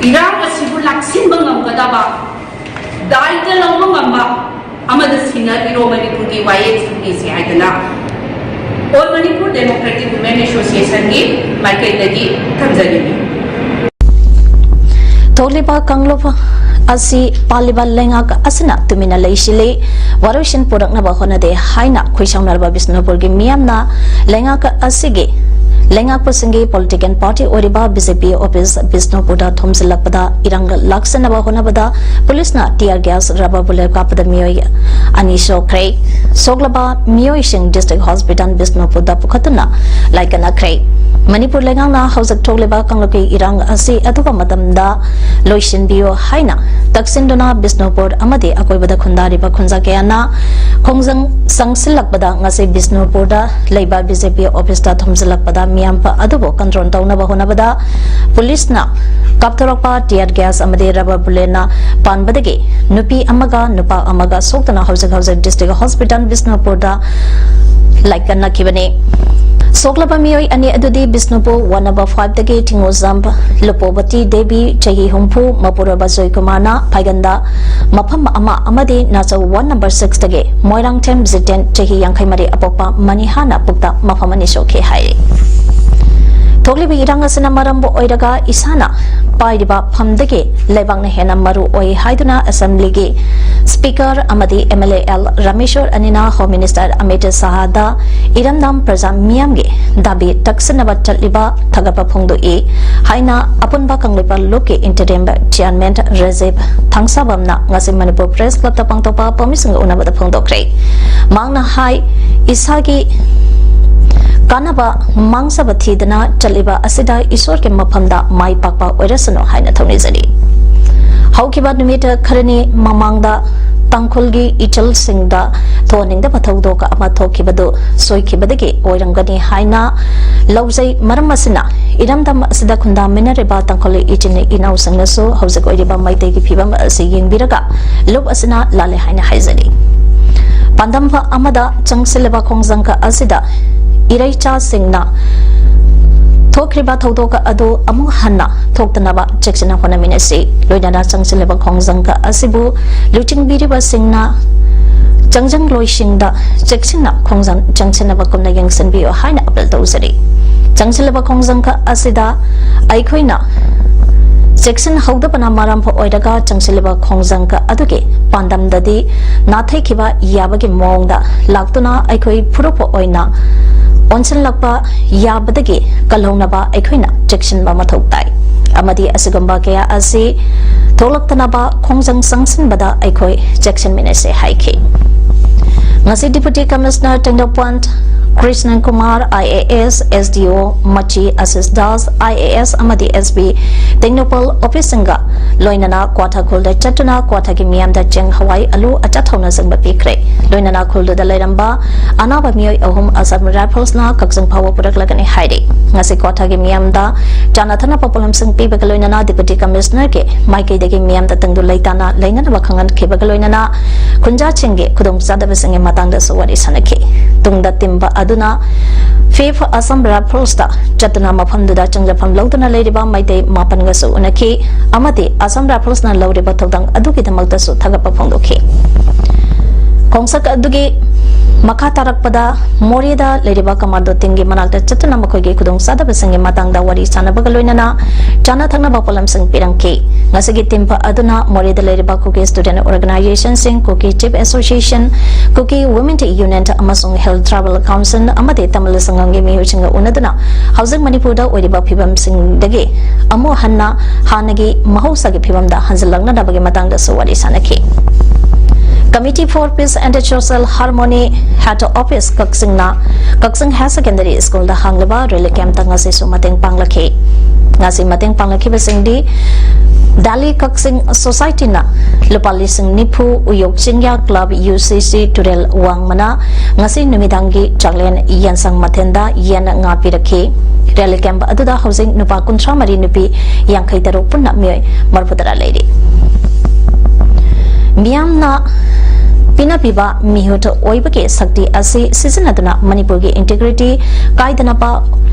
ꯏꯔꯥꯡ ꯑꯁꯤꯕꯨ ꯂꯥꯛꯁꯤꯟꯕ ꯉꯝꯒꯗꯕ, ꯗꯥꯏꯇ ꯂꯧꯕ ꯉꯝꯕ ꯑꯃꯗ ꯁꯤꯟꯅꯕꯤꯔꯣ ꯃꯅꯤꯄꯨꯔꯒꯤ ꯋꯥꯌꯦꯜꯁꯤꯡꯒꯤꯁꯦ ꯍꯥꯏꯗꯅ All Manipur Democratic Women Associationꯒꯤ ꯃꯥꯏꯀꯩꯗꯒꯤ ꯊꯝꯖꯅꯤꯡꯏ꯫ ꯊꯣꯛꯂꯤꯕ ꯀꯥꯡꯂꯨꯞ ꯑꯁꯤ ꯄꯥꯜꯂꯤꯕ ꯂꯩꯉꯥꯛ ꯑꯁꯤꯅ ꯇꯨꯃꯤꯟꯅ ꯂꯩꯁꯤꯜꯂꯤ, ꯋꯥꯔꯣꯏꯁꯤꯟ ꯄꯨꯔꯛꯅꯕ ꯍꯣꯠꯅꯗꯦ ꯍꯥꯏꯅ ꯈꯨꯏꯁꯥꯎꯅꯔꯕ ꯕꯤꯁꯅꯨꯄꯨꯔꯒꯤ ꯃꯤꯌꯥꯝꯅ ꯂꯩꯉꯥꯛ ꯑꯁꯤꯒꯤ ꯂꯩꯉꯥꯛꯄꯁꯤꯡꯒꯤ ꯄꯣꯂꯤꯇꯤꯀꯦꯜ ꯄꯥꯔꯇꯤ ꯑꯣꯏꯔꯤꯕ ꯕꯤ ꯖꯦ ꯄꯤ ꯑꯣꯐꯤꯁ ꯕꯤꯁꯅꯨꯄꯨꯔꯗ ꯊꯣꯝꯖꯤꯜꯂꯛꯄꯗ ꯏꯔꯥꯡ ꯂꯥꯛꯁꯤꯟꯅꯕ ꯍꯣꯠꯅꯕꯗ ꯄꯨꯂꯤꯁꯅ tear gas, rubber bullet ꯀꯥꯞꯄꯗ ꯃꯤꯑꯣꯏ ꯑꯅꯤ ꯁꯣꯛꯈ꯭ꯔꯦ꯫ ꯁꯣꯛꯂꯕ ꯃꯤꯑꯣꯏꯁꯤꯡ district hospital ꯕꯤꯁꯅꯨꯄꯨꯔꯗ ꯄꯨꯈꯠꯇꯨꯅ ꯂꯥꯏꯀꯠꯅꯈ꯭ꯔꯦ꯫ ꯃꯅꯤꯄꯨꯔ ꯂꯩꯉꯥꯛꯅ ꯍꯧꯖꯤꯛ ꯊꯣꯛꯂꯤꯕ ꯀꯥꯡꯂꯨꯞꯀꯤ ꯏꯔꯥꯡ ꯑꯁꯤ ꯑꯊꯨꯕ ꯃꯇꯝꯗ ꯂꯣꯏꯁꯤꯟꯕꯤꯌꯨ ꯍꯥꯏꯅ ꯇꯛꯁꯤꯟꯗꯨꯅ ꯕꯤꯁꯅꯨꯄꯨꯔ ꯑꯃꯗꯤ ꯑꯀꯣꯏꯕꯗ ꯈꯨꯟꯗꯥꯔꯤꯕ ꯈꯨꯟꯖꯥ ꯀꯌꯥꯅ ꯈꯣꯡꯖꯪ ꯆꯪꯁꯤꯜꯂꯛꯄꯗ ꯉꯁꯤ ꯕꯤꯁꯅꯨꯄꯨꯔꯗ ꯂꯩꯕ ꯕꯤ ꯖꯦ ꯄꯤ ꯑꯣꯐꯤꯁꯇ ꯊꯣꯝꯖꯤꯜꯂꯛꯄꯗ ꯃꯤꯌꯥꯝ ꯑꯗꯨꯕꯨ ꯀꯟꯇ꯭ꯔꯣꯜ ꯇꯧꯅꯕ ꯍꯣꯠꯅꯕꯗ ꯄꯨꯂꯤꯁꯅ ꯀꯥꯞꯊꯣꯔꯛꯄ ꯇꯤꯌꯔ ꯒ꯭ꯌꯥꯁ ꯑꯃꯗꯤ ꯔꯕꯔ ꯕꯨꯂꯦꯠꯅ ꯄꯥꯟꯕꯗꯒꯤ ꯅꯨꯄꯤ ꯑꯃꯒ ꯅꯨꯄꯥ ꯑꯃꯒ ꯁꯣꯛꯇꯨꯅ ꯍꯧꯖꯤꯛ ꯍꯧꯖꯤꯛ ꯗꯤꯁꯇ꯭ꯔꯤꯛ ꯍꯣꯁꯄꯤꯇꯥꯜ ꯕꯤꯁꯅꯨꯄꯨꯔꯗ ꯂꯥꯏꯀꯠꯅꯈꯤꯕꯅꯤ꯫ ꯁꯣꯛꯂꯕ ꯃꯤꯑꯣꯏ ꯑꯅꯤ ꯑꯗꯨꯗꯤ ꯕꯤꯁꯅꯨꯄꯨꯔ ꯋꯥꯔꯗ ꯅꯝꯕꯔ ꯐꯥꯏꯚꯇꯒꯤ ꯊꯤꯡꯉꯨꯖꯝ ꯂꯨꯄꯣꯕꯇꯤ ꯗꯦꯕꯤ, ꯆꯍꯤ ꯍꯨꯝꯐꯨ, ꯃꯄꯨꯔꯣꯏꯕ ꯖꯣꯏꯀꯨꯃꯥꯔꯅ ꯐꯥꯏꯒꯟꯗ ꯃꯐꯝ ꯑꯃ ꯑꯃꯗꯤ ꯅꯥꯆꯧ ꯋꯥꯔꯗ ꯅꯝꯕꯔ ꯁꯤꯛꯁꯇꯒꯤ ꯃꯣꯏꯔꯥꯡꯊꯦꯝ ꯖꯤꯇꯦꯟ, ꯆꯍꯤ ꯌꯥꯡꯈꯩ ꯃꯔꯤ, ꯑꯄꯣꯛꯄ ꯃꯅꯤꯍꯥꯅ ꯄꯨꯛꯇ ꯃꯐꯝ ꯑꯅꯤ ꯁꯣꯛꯈꯤ ꯍꯥꯏꯔꯤ꯫ ꯊꯣꯛꯂꯤꯕ ꯏꯔꯥꯡ ꯑꯁꯤꯅ ꯃꯔꯝ ꯑꯣꯏꯔꯒ ꯏꯁꯥꯅ ꯄꯥꯏꯔꯤꯕ ꯐꯝꯗꯒꯤ ꯂꯩꯕꯥꯛꯅ ꯍꯦꯟꯅ ꯃꯔꯨ ꯑꯣꯏ ꯍꯥꯏꯗꯨꯅ ꯑꯦꯁꯦꯝꯕ꯭ꯂꯤꯒꯤ ꯁ꯭ꯄꯤꯀꯔ ꯑꯃꯗꯤ M L A L Rameshwor ꯑꯅꯤꯅ ꯍꯣꯝ ꯃꯤꯅꯤꯁꯇꯔ ꯑꯃꯤꯠ ꯁꯥꯍꯗ ꯏꯔꯝꯗꯝ ꯄ꯭ꯔꯖꯥ ꯃꯤꯌꯥꯝꯒꯤ ꯗꯥꯕꯤ ꯇꯛꯁꯤꯟꯅꯕ ꯆꯠꯂꯤꯕ ꯊꯥꯒꯠꯄ ꯐꯣꯡꯗꯣꯛꯏ ꯍꯥꯏꯅ ꯑꯄꯨꯟꯕ ꯀꯪꯂꯩꯄꯥꯛ ꯂꯨꯞꯀꯤ ꯏꯟꯇꯔꯤꯝ ꯆꯤꯌꯥꯔꯃꯦꯟ ꯔꯥꯖꯤꯕ ꯊꯥꯡꯁꯥꯕꯝꯅ ꯉꯁꯤ ꯃꯅꯤꯄꯨꯔ ꯄ꯭ꯔꯦꯁ ꯀ꯭ꯂꯕꯇ ꯄꯥꯡꯊꯣꯛꯄ ꯄꯥꯎꯃꯤꯁꯤꯡꯒ ꯎꯅꯕꯗ ꯐꯣꯡꯗꯣꯛꯈ꯭ꯔꯦ꯫ ꯃꯍꯥꯛꯅ ꯍꯥꯏ, ꯏꯁꯥꯒꯤ ꯀꯥꯟꯅꯕ ꯃꯥꯡꯖꯕ ꯊꯤꯗꯅ ꯆꯠꯂꯤꯕ ꯑꯁꯤꯗ ꯏꯁꯣꯔꯒꯤ ꯃꯐꯝꯗ ꯃꯥꯏ ꯄꯥꯛꯄ ꯑꯣꯏꯔꯁꯅꯨ ꯍꯥꯏꯅ ꯊꯧꯅꯤꯖꯔꯤ꯫ ꯍꯧꯈꯤꯕ ꯅꯨꯃꯤꯠ ꯈꯔꯅꯤ ꯃꯃꯥꯡꯗ ꯇꯥꯡꯈꯨꯜꯒꯤ ꯏꯆꯜꯁꯤꯡꯗ ꯊꯣꯛꯍꯟꯅꯤꯡꯗꯕ ꯊꯧꯗꯣꯛ ꯑꯃ ꯊꯣꯛꯈꯤꯕꯗꯨ ꯁꯣꯏꯈꯤꯕꯗꯒꯤ ꯑꯣꯏꯔꯝꯒꯅꯤ ꯍꯥꯏꯅ ꯂꯧꯖꯩ꯫ ꯃꯔꯝ ꯑꯁꯤꯅ ꯏꯔꯝꯗꯝ ꯑꯁꯤꯗ ꯈꯨꯟꯗꯥꯃꯤꯟꯅꯔꯤꯕ ꯇꯥꯡꯈꯨꯜ ꯏꯆꯤꯟ ꯏꯅꯥꯎꯁꯤꯡꯅꯁꯨ ꯍꯧꯖꯤꯛ ꯑꯣꯏꯔꯤꯕ ꯃꯩꯇꯩꯒꯤ ꯐꯤꯕꯝ ꯑꯁꯤ ꯌꯦꯡꯕꯤꯔꯒ ꯂꯨꯞ ꯑꯁꯤꯅ ꯂꯥꯜꯂꯦ ꯍꯥꯏꯅ ꯍꯥꯏꯖꯔꯤ꯫ ꯄꯥꯟꯗꯝ ꯑꯃꯗ ꯆꯪꯁꯤꯜꯂꯤꯕ ꯈꯣꯡꯖꯪ ꯑꯁꯤꯗ ꯏꯔꯩꯆꯥꯁꯤꯡꯅ ꯊꯣꯛꯈ꯭ꯔꯤꯕ ꯊꯧꯗꯣꯛ ꯑꯗꯨ ꯑꯃꯨꯛ ꯍꯟꯅ ꯊꯣꯛꯇꯅꯕ ꯆꯦꯛꯁꯤꯟꯅ ꯍꯣꯠꯅꯃꯤꯟꯅꯁꯤ꯫ ꯂꯣꯏꯅꯅ ꯆꯪꯁꯤꯜꯂꯤꯕ ꯈꯣꯡꯖꯪ ꯑꯁꯤꯕꯨ ꯂꯨꯆꯤꯡꯕꯤꯔꯤꯕꯁꯤꯡꯅ ꯆꯪꯖꯪꯂꯣꯏꯁꯤꯡꯗ ꯆꯦꯛꯁꯤꯟꯅ ꯈꯣꯡꯖꯪ ꯆꯪꯁꯤꯟꯅꯕ ꯀꯨꯞꯅ ꯌꯦꯡꯁꯤꯟꯕꯤꯌꯨ ꯍꯥꯏꯅ ꯑꯄꯤꯜ ꯇꯧꯖꯔꯤ꯫ ꯆꯪꯁꯤꯜꯂꯤꯕ ꯈꯣꯡꯖꯪ ꯑꯁꯤꯗ ꯑꯩꯈꯣꯏꯅ ꯆꯦꯛꯁꯤꯟꯍꯧꯗꯕꯅ ꯃꯔꯝ ꯑꯣꯏꯔꯒ ꯆꯪꯁꯤꯜꯂꯤꯕ ꯈꯣꯡꯖꯪ ꯑꯗꯨꯒꯤ ꯄꯥꯟꯗꯝꯗꯗꯤ ꯅꯥꯊꯩꯈꯤꯕ ꯌꯥꯕꯒꯤ ꯃꯑꯣꯡꯗ ꯂꯥꯛꯇꯨꯅ ꯑꯩꯈꯣꯏ ꯐꯨꯔꯨꯞ ꯑꯣꯏꯅ ꯑꯣꯟꯁꯤꯜꯂꯛꯄ ꯌꯥꯕꯗꯒꯤ ꯀꯜꯍꯧꯅꯕ ꯑꯩꯈꯣꯏꯅ ꯆꯦꯛꯁꯤꯟꯕ ꯃꯊꯧ ꯇꯥꯏ ꯑꯃꯗꯤ ꯑꯁꯤꯒꯨꯝꯕ ꯀꯌꯥ ꯑꯁꯤ ꯊꯣꯛꯂꯛꯇꯅꯕ ꯈꯣꯡꯖꯪ ꯆꯪꯁꯤꯟꯕꯗ ꯑꯩꯈꯣꯏ ꯆꯦꯛꯁꯤꯟꯃꯤꯟꯅꯁꯦ ꯍꯥꯏꯈꯤ꯫ ꯉꯁꯤ Deputy Commissioner Tengnoupal Krishnan Kumar, IAS, SDO ꯃꯆꯤ ꯑꯁꯤꯁ ꯗꯥꯁ, IAS, ꯑꯃꯗꯤ SP ꯇꯦꯡꯅꯧꯄꯜ ꯑꯣꯐꯤꯁꯁꯤꯡꯒ ꯂꯣꯏꯅꯅ ꯀ꯭ꯋꯥꯊꯥ ꯈꯨꯜꯗ ꯆꯠꯇꯨꯅ ꯀ꯭ꯋꯥꯊꯥꯒꯤ ꯃꯤꯌꯥꯝꯗ ꯆꯦꯡ, ꯍꯋꯥꯏ, ꯑꯂꯨ, ꯑꯆꯥꯊꯥꯎꯅꯆꯤꯡꯕ ꯄꯤꯈ꯭ꯔꯦ꯫ ꯂꯣꯏꯅꯅ ꯈꯨꯜꯗꯨꯗ ꯂꯩꯔꯝꯕ ꯑꯅꯥꯕ ꯃꯤꯑꯣꯏ ꯑꯍꯨꯝ ꯑꯁꯥꯝ ꯔꯥꯏꯐꯜꯁꯅ ꯀꯛꯆꯤꯡ ꯐꯥꯎꯕ ꯄꯨꯔꯛꯂꯒꯅꯤ ꯍꯥꯏꯔꯤ꯫ ꯉꯁꯤ ꯀ꯭ꯋꯥꯊꯥꯒꯤ ꯃꯤꯌꯥꯝꯗ ꯆꯥꯅ ꯊꯛꯅꯕ ꯄꯣꯠꯂꯝꯁꯤꯡ ꯄꯤꯕꯒ ꯂꯣꯏꯅꯅ Deputy Commissionerꯒꯤ ꯃꯥꯏꯀꯩꯗꯒꯤ ꯃꯤꯌꯥꯝꯗ ꯇꯪꯗꯨ ꯂꯩꯇꯥꯅ ꯂꯩꯅꯅꯕ ꯈꯪꯍꯟꯈꯤꯕꯒ ꯂꯣꯏꯅꯅ ꯈꯨꯟꯖꯥꯁꯤꯡꯒꯤ ꯈꯨꯗꯣꯡꯆꯥꯗꯕꯁꯤꯡꯒꯤ ꯃꯇꯥꯡꯗꯁꯨ ꯋꯥꯔꯤ ꯁꯥꯅꯈꯤ꯫ ꯇꯨꯡꯗ ꯇꯤꯝꯕ ꯑꯗꯨꯅ Fifth Assam Riflesꯇ ꯆꯠꯇꯨꯅ ꯃꯐꯝꯗꯨꯗ ꯆꯪꯖꯐꯝ ꯂꯧꯗꯨꯅ ꯂꯩꯔꯤꯕ ꯃꯩꯇꯩ ꯃꯥꯄꯟꯒꯁꯨ ꯎꯅꯈꯤ ꯑꯃꯗꯤ Assam Riflesꯅ ꯂꯧꯔꯤꯕ ꯊꯧꯗꯥꯡ ꯑꯗꯨꯒꯤꯗꯃꯛꯇꯁꯨ ꯊꯥꯒꯠꯄ ꯐꯣꯡꯗꯣꯛꯈꯤ꯫ ꯈꯣꯡꯆꯠ ꯑꯗꯨꯒꯤ ꯃꯈꯥ ꯇꯥꯔꯛꯄꯗ ꯃꯣꯔꯦꯗ ꯂꯩꯔꯤꯕ commando teamꯒꯤ ꯃꯅꯥꯛꯇ ꯆꯠꯇꯨꯅ ꯃꯈꯣꯏꯒꯤ ꯈꯨꯗꯣꯡꯆꯥꯗꯕꯁꯤꯡꯒꯤ ꯃꯇꯥꯡꯗ ꯋꯥꯔꯤ ꯁꯥꯅꯕꯒ ꯂꯣꯏꯅꯅ ꯆꯥꯅ ꯊꯛꯅꯕ ꯄꯣꯠꯂꯝꯁꯤꯡ ꯄꯤꯔꯝꯈꯤ꯫ ꯉꯁꯤꯒꯤ ꯇꯤꯝꯕ ꯑꯗꯨꯅ ꯃꯣꯔꯦꯗ ꯂꯩꯔꯤꯕ Kuki Student Organizationꯁꯤꯡ, Kuki Chief Association, Kuki Women Union ꯑꯃꯁꯨꯡ Hill Tribal Council ꯑꯃꯗꯤ ꯇꯥꯃꯤꯜ ꯁꯪꯒꯝꯒꯤ ꯃꯤꯑꯣꯏꯁꯤꯡꯒ ꯎꯅꯗꯨꯅ ꯍꯧꯖꯤꯛ ꯃꯅꯤꯄꯨꯔꯗ ꯑꯣꯏꯔꯤꯕ ꯐꯤꯕꯝꯁꯤꯡꯗꯒꯤ ꯑꯃꯨꯛ ꯍꯟꯅ ꯍꯥꯟꯅꯒꯤ ꯃꯍꯧꯁꯥꯒꯤ ꯐꯤꯕꯝꯗ ꯍꯟꯖꯤꯜꯂꯛꯅꯅꯕꯒꯤ ꯃꯇꯥꯡꯗꯁꯨ ꯋꯥꯔꯤ ꯁꯥꯅꯈꯤ꯫ Committee for Peace and Social Harmony Head Office ꯀꯛꯆꯤꯡꯅ Kakching Higher Secondary Schoolꯗ ꯍꯥꯡꯂꯤꯕ relief campꯇ ꯉꯁꯤꯁꯨ ꯃꯇꯦꯡ ꯄꯥꯡꯂꯛꯈꯤ꯫ ꯉꯁꯤ ꯃꯇꯦꯡ ꯄꯥꯡꯂꯛꯈꯤꯕꯁꯤꯡꯗꯤ ꯗꯥꯂꯤ ꯀꯛꯆꯤꯡ Societyꯅ ꯂꯨꯄꯥ ꯂꯤꯁꯤꯡ ꯅꯤꯐꯨ, ꯎꯌꯣꯛ ꯆꯤꯡꯌꯥ Club, UCC ꯇꯨꯔꯦꯜ ꯋꯥꯡꯃꯅ ꯉꯁꯤ ꯅꯨꯃꯤꯗꯥꯡꯒꯤ ꯆꯥꯛꯂꯦꯟ ꯌꯦꯟꯁꯥꯡ ꯃꯊꯦꯜꯗ ꯌꯦꯟ, ꯉꯥ ꯄꯤꯔꯛꯈꯤ꯫ Relief camp ꯑꯗꯨꯗ ꯍꯧꯖꯤꯛ ꯅꯨꯄꯥ ꯀꯨꯟꯊ꯭ꯔꯥ ꯃꯔꯤ, ꯅꯨꯄꯤ ꯌꯥꯡꯈꯩ ꯇꯔꯨꯛ, ꯄꯨꯟꯅ ꯃꯤꯑꯣꯏ ꯃꯔꯤꯐꯨ ꯇꯔꯥ ꯂꯩꯔꯤ꯫ ꯃꯤꯌꯥꯝꯅ ꯄꯤꯅꯕꯤꯕ ꯃꯤꯍꯨꯠ ꯑꯣꯏꯕꯒꯤ ꯁꯛꯇꯤ ꯑꯁꯤ ꯁꯤꯖꯤꯟꯅꯗꯨꯅ ꯃꯅꯤꯄꯨꯔꯒꯤ integrity ꯀꯥꯏꯗꯅꯕ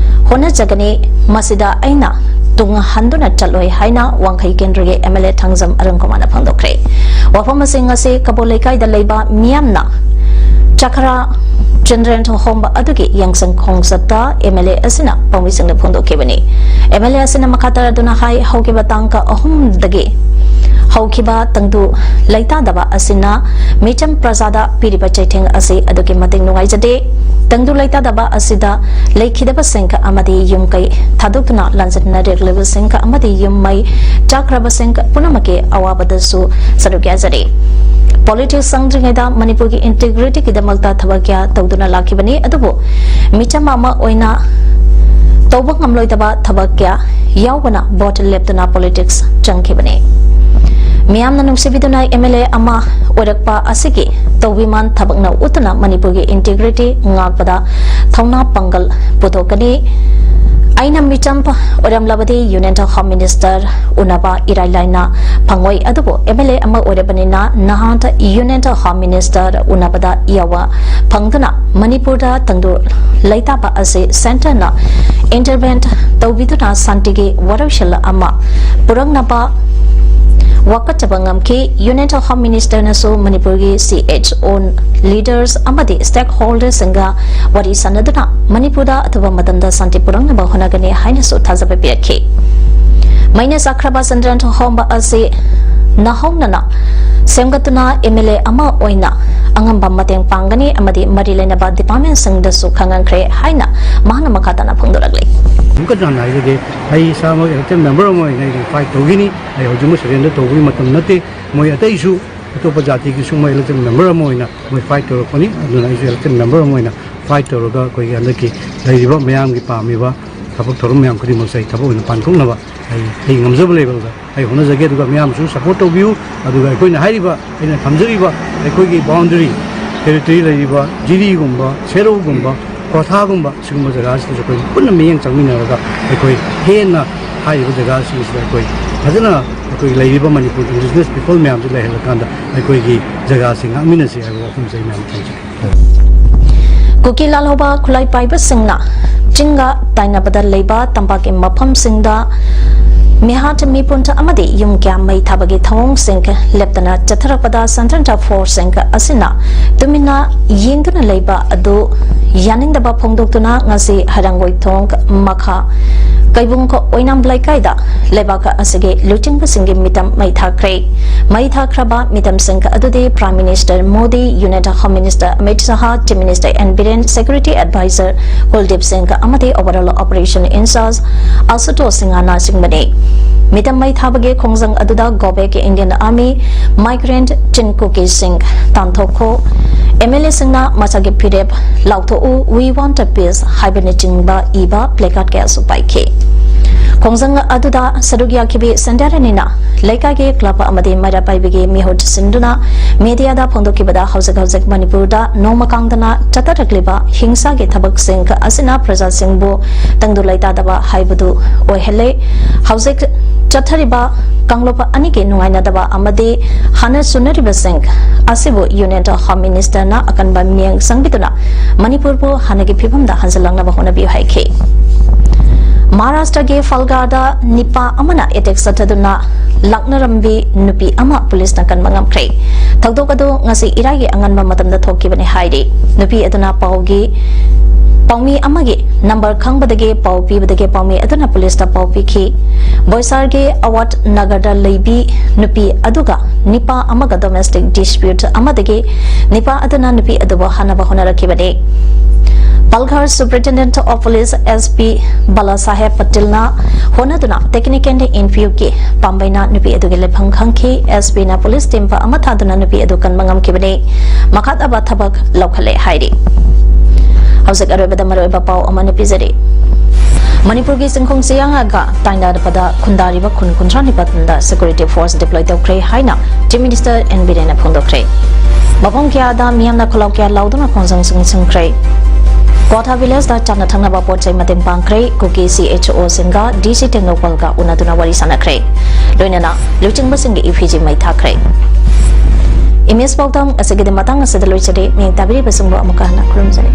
ꯍꯣꯠꯅꯖꯒꯅꯤ꯫ ꯃꯁꯤꯗ ꯑꯩꯅ ꯇꯨꯡ ꯍꯟꯗꯨꯅ ꯆꯠꯂꯣꯏ ꯍꯥꯏꯅ ꯋꯥꯡꯈꯩ ꯀꯦꯟꯗ꯭ꯔꯒꯤ MLA ꯊꯥꯡꯖꯝ ꯑꯔꯨꯟ ꯀꯨꯃꯥꯔꯅ ꯐꯣꯡꯗꯣꯛꯈ꯭ꯔꯦ꯫ ꯋꯥꯐꯝ ꯑꯁꯤ ꯉꯁꯤ ꯀꯕꯣ ꯂꯩꯀꯥꯏꯗ ꯂꯩꯕ ꯃꯤꯌꯥꯝꯅ ꯆꯈ꯭ꯔꯥ Children Home ꯑꯗꯨꯒꯤ ꯌꯥꯡꯁꯪ ꯈꯣꯡꯆꯠꯇ MLA ꯑꯁꯤꯅ ꯄꯥꯎꯃꯤꯁꯤꯡꯗ ꯐꯣꯡꯗꯣꯛꯈꯤꯕꯅꯤ꯫ MLA ꯑꯁꯤꯅ ꯃꯈꯥ ꯇꯥꯔꯗꯨꯅ ꯍꯥꯏ, ꯍꯧꯈꯤꯕ ꯇꯥꯡ ꯑꯍꯨꯝꯗꯒꯤ ꯍꯧꯈꯤꯕ ꯇꯪꯗꯨ ꯂꯩꯇꯥꯗꯕ ꯑꯁꯤꯅ ꯃꯤꯆꯝ ꯄ꯭ꯔꯖꯥꯗ ꯄꯤꯔꯤꯕ ꯆꯩꯊꯦꯡ ꯑꯁꯤ ꯑꯗꯨꯛꯀꯤ ꯃꯇꯤꯛ ꯅꯨꯡꯉꯥꯏꯖꯗꯦ꯫ ꯇꯪꯗꯨ ꯂꯩꯇꯥꯗꯕ ꯑꯁꯤꯗ ꯂꯩꯈꯤꯗꯕꯁꯤꯡ ꯑꯃꯗꯤ ꯌꯨꯝ ꯀꯩ ꯊꯥꯗꯣꯛꯇꯨꯅ ꯂꯥꯟꯖꯠꯅꯔꯛꯂꯤꯕꯁꯤꯡ ꯑꯃꯗꯤ ꯌꯨꯝ ꯃꯩ ꯆꯥꯛꯈ꯭ꯔꯕꯁꯤꯡ ꯄꯨꯝꯅꯃꯛꯀꯤ ꯑꯋꯥꯕꯗꯁꯨ ꯁꯔꯨꯛ ꯌꯥꯖꯔꯤ꯫ Politics ꯆꯪꯗ꯭ꯔꯤꯉꯩꯗ ꯃꯅꯤꯄꯨꯔꯒꯤ integrityꯒꯤꯗꯃꯛ ꯃꯛꯇ ꯊꯕꯛ ꯀꯌꯥ ꯇꯧꯗꯨꯅ ꯂꯥꯛꯈꯤꯕꯅꯤ, ꯑꯗꯨꯕꯨ ꯃꯤꯆꯝ ꯑꯃ ꯑꯣꯏꯅ ꯇꯧꯕ ꯉꯝꯂꯣꯏꯗꯕ ꯊꯕꯛ ꯀꯌꯥ ꯌꯥꯎꯕꯅ ꯚꯣꯠ ꯂꯦꯞꯇꯨꯅ ꯄꯣꯂꯤꯇꯤꯛꯁ ꯆꯪꯈꯤꯕꯅꯤ꯫ ꯃꯤꯌꯥꯝꯅ ꯅꯨꯡꯁꯤꯕꯤꯗꯨꯅ ꯑꯦꯝ ꯑꯦꯜ ꯑꯦ ꯑꯃ ꯑꯣꯏꯔꯛꯄ ꯑꯁꯤꯒꯤ ꯇꯧꯕꯤꯃꯥꯟ ꯊꯕꯛꯅ ꯎꯠꯇꯨꯅ ꯃꯅꯤꯄꯨꯔꯒꯤ ꯏꯟꯇꯤꯒ꯭ꯔꯤꯇꯤ ꯉꯥꯛꯄꯗ ꯊꯧꯅꯥ ꯄꯥꯡꯒꯜ ꯄꯨꯊꯣꯛꯀꯅꯤ꯫ ꯑꯩꯅ ꯃꯤꯆꯝ ꯑꯣꯏꯔꯝꯂꯕꯗꯤ ꯌꯨꯅꯤꯌꯟ ꯍꯣꯝ ꯃꯤꯅꯤꯁꯇꯔ ꯎꯅꯕ ꯏꯔꯥꯏ ꯂꯥꯏꯅ ꯐꯪꯉꯣꯏ, ꯑꯗꯨꯕꯨ ꯑꯦꯝ ꯑꯦꯜ ꯑꯦ ꯑꯃ ꯑꯣꯏꯔꯕꯅꯤꯅ ꯅꯍꯥꯟ ꯌꯨꯅꯤꯌꯟ ꯍꯣꯝ ꯃꯤꯅꯤꯁꯇꯔ ꯎꯅꯕꯗ ꯌꯥꯎꯕ ꯐꯪꯗꯨꯅ ꯃꯅꯤꯄꯨꯔꯗ ꯇꯪꯗꯨ ꯂꯩꯇꯥꯕ ꯑꯁꯤ ꯁꯦꯟꯇꯔꯅ ꯏꯟꯇꯔꯚꯦꯟ ꯇꯧꯕꯤꯗꯨꯅ ꯁꯥꯟꯇꯤꯒꯤ ꯋꯥꯔꯣꯏꯁꯤꯜ ꯑꯃ ꯄꯨꯔꯛꯅꯕ ꯋꯥꯀꯠꯆꯕ ꯉꯝꯈꯤ꯫ ꯌꯨꯅꯤꯌꯟ ꯍꯣꯝ ꯃꯤꯅꯤꯁꯇꯔꯅꯁꯨ ꯃꯅꯤꯄꯨꯔꯒꯤ ꯁꯤ ꯑꯦꯆ ꯑꯣ ꯂꯤꯗꯔꯁ ꯑꯃꯗꯤ ꯁ꯭ꯇꯦꯛ ꯍꯣꯜꯗꯔꯁꯤꯡꯒ ꯋꯥꯔꯤ ꯁꯥꯟꯅꯗꯨꯅ ꯃꯅꯤꯄꯨꯔꯗ ꯑꯊꯨꯕ ꯃꯇꯝꯗ ꯁꯥꯟꯇꯤ ꯄꯨꯔꯛꯅꯕ ꯍꯣꯠꯅꯒꯅꯤ ꯍꯥꯏꯅꯁꯨ ꯊꯥꯖꯕ ꯄꯤꯔꯛꯈꯤ꯫ ꯃꯩꯅ ꯆꯥꯛꯈ꯭ꯔꯕ ꯆꯟꯗ꯭ꯔꯟ ꯍꯣꯝꯕ ꯑꯁꯤ ꯅꯧꯍꯧꯅꯅ ꯁꯦꯝꯒꯠꯇꯨꯅ ꯑꯦꯝ ꯑꯦꯜ ꯑꯦ ꯑꯃ ꯑꯣꯏꯅ ꯑꯉꯝꯕ ꯃꯇꯦꯡ ꯄꯥꯡꯒꯅꯤ ꯑꯃꯗꯤ ꯃꯔꯤ ꯂꯩꯅꯕ ꯗꯤꯄꯥꯔꯠꯃꯦꯟꯁꯤꯡꯗꯁꯨ ꯈꯪꯍꯟꯈ꯭ꯔꯦ ꯍꯥꯏꯅ ꯃꯍꯥꯛꯅ ꯃꯈꯥ ꯇꯥꯅ ꯐꯣꯡꯗꯣꯔꯛꯂꯤ꯫ ꯑꯃꯨꯛꯀ ꯍꯟꯅ ꯍꯥꯏꯖꯒꯦ, ꯑꯩ ꯏꯁꯥꯃꯛ ꯏꯂꯦꯛꯇꯦꯗ ꯃꯦꯝꯕꯔ ꯑꯃ ꯑꯣꯏꯅ ꯑꯩ ꯐꯥꯏꯠ ꯇꯧꯈꯤꯅꯤ꯫ ꯑꯩ ꯍꯧꯖꯤꯛꯃꯛ ꯁꯔꯦꯟꯗꯔ ꯇꯧꯕꯒꯤ ꯃꯇꯝ ꯅꯠꯇꯦ꯫ ꯃꯣꯏ ꯑꯇꯩꯁꯨ, ꯑꯇꯣꯞꯄ ꯖꯥꯇꯤꯒꯤꯁꯨ ꯃꯣꯏ ꯏꯂꯦꯛꯇꯦꯗ ꯃꯦꯝꯕꯔ ꯑꯃ ꯑꯣꯏꯅ ꯃꯣꯏ ꯐꯥꯏꯠ ꯇꯧꯔꯛꯄꯅꯤ꯫ ꯑꯗꯨꯅ ꯑꯩꯁꯨ ꯏꯂꯦꯛꯇꯦꯗ ꯃꯦꯝꯕꯔ ꯑꯃ ꯑꯣꯏꯅ ꯐꯥꯏꯠ ꯇꯧꯔꯒ ꯑꯩꯈꯣꯏꯒꯤ ꯍꯟꯗꯛꯀꯤ ꯂꯩꯔꯤꯕ ꯃꯌꯥꯝꯒꯤ ꯄꯥꯝꯃꯤꯕ ꯊꯕꯛ ꯊꯧꯔꯝ ꯃꯌꯥꯝ ꯈꯨꯗꯤꯡꯃꯛꯁꯦ ꯑꯩ ꯊꯕꯛ ꯑꯣꯏꯅ ꯄꯥꯡꯊꯣꯛꯅꯕ ꯑꯩ, ꯑꯩ ꯉꯝꯖꯕ ꯂꯦꯕꯦꯜꯗ ꯑꯩ ꯍꯣꯠꯅꯖꯒꯦ꯫ ꯑꯗꯨꯒ ꯃꯌꯥꯝꯁꯨ ꯁꯄꯣꯔꯠ ꯇꯧꯕꯤꯌꯨ꯫ ꯑꯗꯨꯒ ꯑꯩꯈꯣꯏꯅ ꯍꯥꯏꯔꯤꯕ, ꯑꯩꯅ ꯊꯝꯖꯔꯤꯕ ꯑꯩꯈꯣꯏꯒꯤ ꯕꯥꯎꯟꯗꯔꯤ ꯇꯦꯔꯤꯇꯣꯔꯤ ꯂꯩꯔꯤꯕ ꯖꯤꯔꯤꯒꯨꯝꯕ, ꯁꯦꯔꯧꯒꯨꯝꯕ, ꯀ꯭ꯋꯥꯊꯥꯒꯨꯝꯕ ꯁꯤꯒꯨꯝꯕ ꯖꯒꯥꯁꯤꯗꯁꯨ ꯑꯩꯈꯣꯏ ꯄꯨꯟꯅ ꯃꯤꯠꯌꯦꯡ ꯆꯪꯃꯤꯟꯅꯔꯒ ꯑꯩꯈꯣꯏ ꯍꯦꯟꯅ ꯍꯥꯏꯔꯤꯕ ꯖꯒꯥꯁꯤꯡꯁꯤꯗ ꯑꯩꯈꯣꯏ ꯐꯖꯅ ꯑꯩꯈꯣꯏ ꯂꯩꯔꯤꯕ ꯃꯅꯤꯄꯨꯔ ꯏꯟꯗꯤꯖꯤꯅꯁ ꯄꯤꯄꯜ ꯃꯌꯥꯝꯁꯤ ꯂꯩꯍꯜꯂꯀꯥꯟꯗ ꯑꯩꯈꯣꯏꯒꯤ ꯖꯒꯥꯁꯤ ꯉꯥꯛꯃꯤꯟꯅꯁꯤ ꯍꯥꯏꯕ ꯋꯥꯐꯝꯁꯦ ꯑꯩ ꯃꯌꯥꯝꯗ ꯊꯝꯖꯒꯦ꯫ ꯀꯨꯀꯤ ꯂꯥꯜꯍꯧꯕ ꯈꯨꯠꯂꯥꯏ ꯄꯥꯏꯕꯁꯤꯡꯅ ꯆꯤꯡꯒ ꯇꯥꯏꯅꯕꯗ ꯂꯩꯕ ꯇꯝꯄꯥꯛꯀꯤ ꯃꯐꯝꯁꯤꯡꯗ ꯃꯤꯍꯥꯠ ꯃꯤꯄꯨꯟ ꯑꯃꯗꯤ ꯌꯨꯝ ꯀꯌꯥ ꯃꯩ ꯊꯥꯕꯒꯤ ꯊꯧꯑꯣꯡꯁꯤꯡ ꯂꯦꯞꯇꯅ ꯆꯠꯊꯔꯛꯄꯗ ꯁꯦꯟꯇ꯭ꯔꯦꯜ ꯐꯣꯔꯁꯁꯤꯡ ꯑꯁꯤꯅ ꯇꯨꯃꯤꯟꯅ ꯌꯦꯡꯗꯨꯅ ꯂꯩꯕ ꯑꯗꯨ ꯌꯥꯅꯤꯡꯗꯕ ꯐꯣꯡꯗꯣꯛꯇꯨꯅ ꯉꯁꯤ ꯍꯩꯔꯥꯡꯒꯣꯏꯊꯣꯡ ꯃꯈꯥ ꯀꯩꯕꯨꯡ ꯑꯣꯏꯅꯥꯝ ꯂꯩꯀꯥꯏꯗ ꯂꯩꯕꯥꯛ ꯑꯁꯤꯒꯤ ꯂꯨꯆꯤꯡꯕꯁꯤꯡꯒꯤ ꯃꯤꯇꯝ ꯃꯩ ꯊꯥꯈ꯭ꯔꯦ꯫ ꯃꯩ ꯊꯥꯈ꯭ꯔꯕ ꯃꯤꯇꯝꯁꯤꯡ ꯑꯗꯨꯗꯤ Prime Minister Modi, Union Home Minister Amit Shah, Chief Minister N Biren, Security Advisor Kuldeep Singh ꯑꯃꯗꯤ Overall Operation Incharge ꯑꯁꯨꯇꯣꯁ ꯁꯤꯡꯍꯅꯆꯤꯡꯕꯅꯤ꯫ ꯃꯤꯇꯝ ꯃꯩ ꯊꯥꯕꯒꯤ ꯈꯣꯡꯖꯪ ꯑꯗꯨꯗ Go Back Indian Army, Migrant Chin Kuki ꯁꯤꯡ, ꯇꯥꯟꯊꯣꯛꯈꯣ, ꯑꯦꯝ ꯑꯦꯜ ꯑꯦꯁꯤꯡꯅ ꯃꯁꯥꯒꯤ ꯐꯤꯔꯦꯞ ꯂꯥꯎꯊꯣꯛꯎ, We Want a Peace ꯍꯥꯏꯕꯅꯆꯤꯡꯕ ꯏꯕ placard ꯀꯌꯥꯁꯨ ꯄꯥꯏꯈꯤ꯫ ꯈꯣꯡꯖꯪ ꯑꯗꯨꯗ ꯁꯔꯨꯛ ꯌꯥꯈꯤꯕꯤ ꯁꯦꯟꯗꯔꯅꯤꯅ ꯂꯩꯀꯥꯏꯒꯤ club ꯑꯃꯗꯤ ꯃꯩꯔꯥ ꯄꯥꯏꯕꯤꯒꯤ ꯃꯤꯍꯨꯠ ꯁꯤꯟꯗꯨꯅ mediaꯗ ꯐꯣꯡꯗꯣꯛꯈꯤꯕꯗ ꯍꯧꯖꯤꯛ ꯍꯧꯖꯤꯛ ꯃꯅꯤꯄꯨꯔꯗ ꯅꯣꯡꯃ ꯀꯥꯡꯗꯅ ꯆꯠꯊꯔꯛꯂꯤꯕ ꯍꯤꯡꯁꯥꯒꯤ ꯊꯕꯛꯁꯤꯡ ꯑꯁꯤꯅ ꯄ꯭ꯔꯖꯥꯁꯤꯡꯕꯨ ꯇꯪꯗꯨ ꯂꯩꯇꯥꯗꯕ ꯍꯥꯏꯕꯗꯨ ꯑꯣꯏꯍꯜꯂꯦ꯫ ꯍꯧꯖꯤꯛ ꯆꯠꯊꯔꯤꯕ ꯀꯥꯡꯂꯨꯞ ꯑꯅꯤꯒꯤ ꯅꯨꯡꯉꯥꯏꯅꯗꯕ ꯑꯃꯗꯤ ꯍꯥꯟꯅ ꯆꯨꯅꯔꯤꯕꯁꯤꯡ ꯑꯁꯤꯕꯨ Union Home Ministerꯅ ꯑꯀꯟꯕ ꯃꯤꯠꯌꯦꯡ ꯆꯪꯕꯤꯗꯨꯅ ꯃꯅꯤꯄꯨꯔꯕꯨ ꯍꯥꯟꯅꯒꯤ ꯐꯤꯕꯝꯗ ꯍꯟꯖꯤꯜꯂꯛꯅꯕ ꯍꯣꯠꯅꯕꯤꯌꯨ ꯍꯥꯏꯈꯤ꯫ ꯃꯍꯥꯔꯥꯁꯇ꯭ꯔꯒꯤ ꯐꯜꯒꯥꯗ ꯅꯤꯄꯥ ꯑꯃꯅ attack ꯆꯠꯊꯗꯨꯅ ꯂꯥꯛꯅꯔꯝꯕꯤ ꯅꯨꯄꯤ ꯑꯃ ꯄꯨꯂꯤꯁꯅ ꯀꯟꯕ ꯉꯝꯈ꯭ꯔꯦ꯫ ꯊꯧꯗꯣꯛ ꯑꯗꯨ ꯉꯁꯤ ꯏꯔꯥꯏꯒꯤ ꯑꯉꯟꯕ ꯃꯇꯝꯗ ꯊꯣꯛꯈꯤꯕꯅꯤ ꯍꯥꯏꯔꯤ꯫ ꯅꯨꯄꯤ ꯑꯗꯨꯅ ꯄꯥꯎꯒꯤ ꯄꯥꯎꯃꯤ ꯑꯃꯒꯤ number ꯈꯪꯕꯗꯒꯤ ꯄꯥꯎ ꯄꯤꯕꯗꯒꯤ ꯄꯥꯎꯃꯤ ꯑꯗꯨꯅ ꯄꯨꯂꯤꯁꯇ ꯄꯥꯎ ꯄꯤꯈꯤ꯫ ꯕꯣꯏꯁꯥꯔꯒꯤ ꯑꯋꯥꯠ ꯅꯒꯔꯗ ꯂꯩꯕꯤ ꯅꯨꯄꯤ ꯑꯗꯨꯒ ꯅꯤꯄꯥ ꯑꯃꯒ domestic dispute ꯑꯃꯗꯒꯤ ꯅꯤꯄꯥ ꯑꯗꯨꯅ ꯅꯨꯄꯤ ꯑꯗꯨꯕꯨ ꯍꯥꯠꯅꯕ ꯍꯣꯠꯅꯔꯛꯈꯤꯕꯅꯤ꯫ ꯄꯜꯘꯔ Superintendent of Police S P ꯕꯂꯥꯁꯥꯍꯦꯕ ꯄꯇꯤꯜꯅ ꯍꯣꯠꯅꯗꯨꯅ ꯇꯦꯛꯅꯤꯀꯦꯜ ꯏꯟꯐ꯭ꯌꯨꯒꯤ ꯄꯥꯝꯕꯩꯅ ꯅꯨꯄꯤ ꯑꯗꯨꯒꯤ ꯂꯩꯐꯝ ꯈꯪꯈꯤ꯫ S Pꯅ ꯄꯨꯂꯤꯁ ꯇꯤꯝ ꯑꯃ ꯊꯥꯗꯨꯅ ꯅꯨꯄꯤ ꯑꯗꯨ ꯀꯟꯕ ꯉꯝꯈꯤꯕꯅꯤ꯫ ꯃꯈꯥ ꯇꯥꯕ ꯊꯕꯛ ꯂꯧꯈꯠꯂꯦ ꯍꯥꯏꯔꯤ꯫ ꯍꯧꯖꯤꯛ ꯑꯔꯣꯏꯕꯗ ꯃꯔꯨꯑꯣꯏꯕ ꯄꯥꯎ ꯑꯃ ꯄꯤꯖꯔꯤ꯫ ꯃꯅꯤꯄꯨꯔꯒꯤ ꯆꯤꯡꯈꯣꯡ ꯆꯤꯌꯥꯡꯒ ꯇꯥꯏꯅꯕꯗ ꯈꯨꯟꯗꯥꯔꯤꯕ ꯈꯨꯟ ꯀꯨꯟꯊ꯭ꯔꯥ ꯅꯤꯄꯥꯟꯗ security force deploy ꯇꯧꯈ꯭ꯔꯦ ꯍꯥꯏꯅ Chief Minister ꯑꯦꯟ ꯕꯤꯔꯦꯟꯅ ꯐꯣꯡꯗꯣꯛꯈ꯭ꯔꯦ꯫ ꯃꯐꯝ ꯀꯌꯥꯗ ꯃꯤꯌꯥꯝꯅ ꯈꯨꯜꯂꯥꯎ ꯀꯌꯥ ꯂꯥꯎꯗꯨꯅ ꯈꯣꯡꯖꯪꯁꯤꯡ ꯁꯤꯟꯈ꯭ꯔꯦ꯫ ꯀ꯭ꯋꯥꯊꯥ villageꯗ ꯆꯥꯅ ꯊꯛꯅꯕ ꯄꯣꯠ ꯆꯩ ꯃꯇꯦꯡ ꯄꯥꯡꯈ꯭ꯔꯦ꯫ ꯀꯨꯀꯤ C H O ꯁꯤꯡꯒ D C ꯇꯦꯡꯅꯧꯄꯜꯒ ꯎꯅꯗꯨꯅ ꯋꯥꯔꯤ ꯁꯥꯟꯅꯈ꯭ꯔꯦ꯫ ꯂꯣꯏꯅꯅ ꯂꯨꯆꯤꯡꯕꯁꯤꯡꯒꯤ ꯏꯐꯤꯖꯤ ꯃꯩ ꯊꯥꯈ꯭ꯔꯦ꯫ ꯏꯃꯦꯖ ꯄꯥꯎꯗꯝ ꯑꯁꯤꯒꯤꯗꯤ ꯃꯇꯥꯡ ꯑꯁꯤꯗ ꯂꯣꯏꯖꯔꯦ꯫ ꯃꯤꯌꯦꯡ ꯇꯥꯕꯤꯔꯤꯕꯁꯤꯡꯕꯨ ꯑꯃꯨꯛꯀ ꯍꯟꯅ ꯈꯨꯔꯨꯝꯖꯔꯤ꯫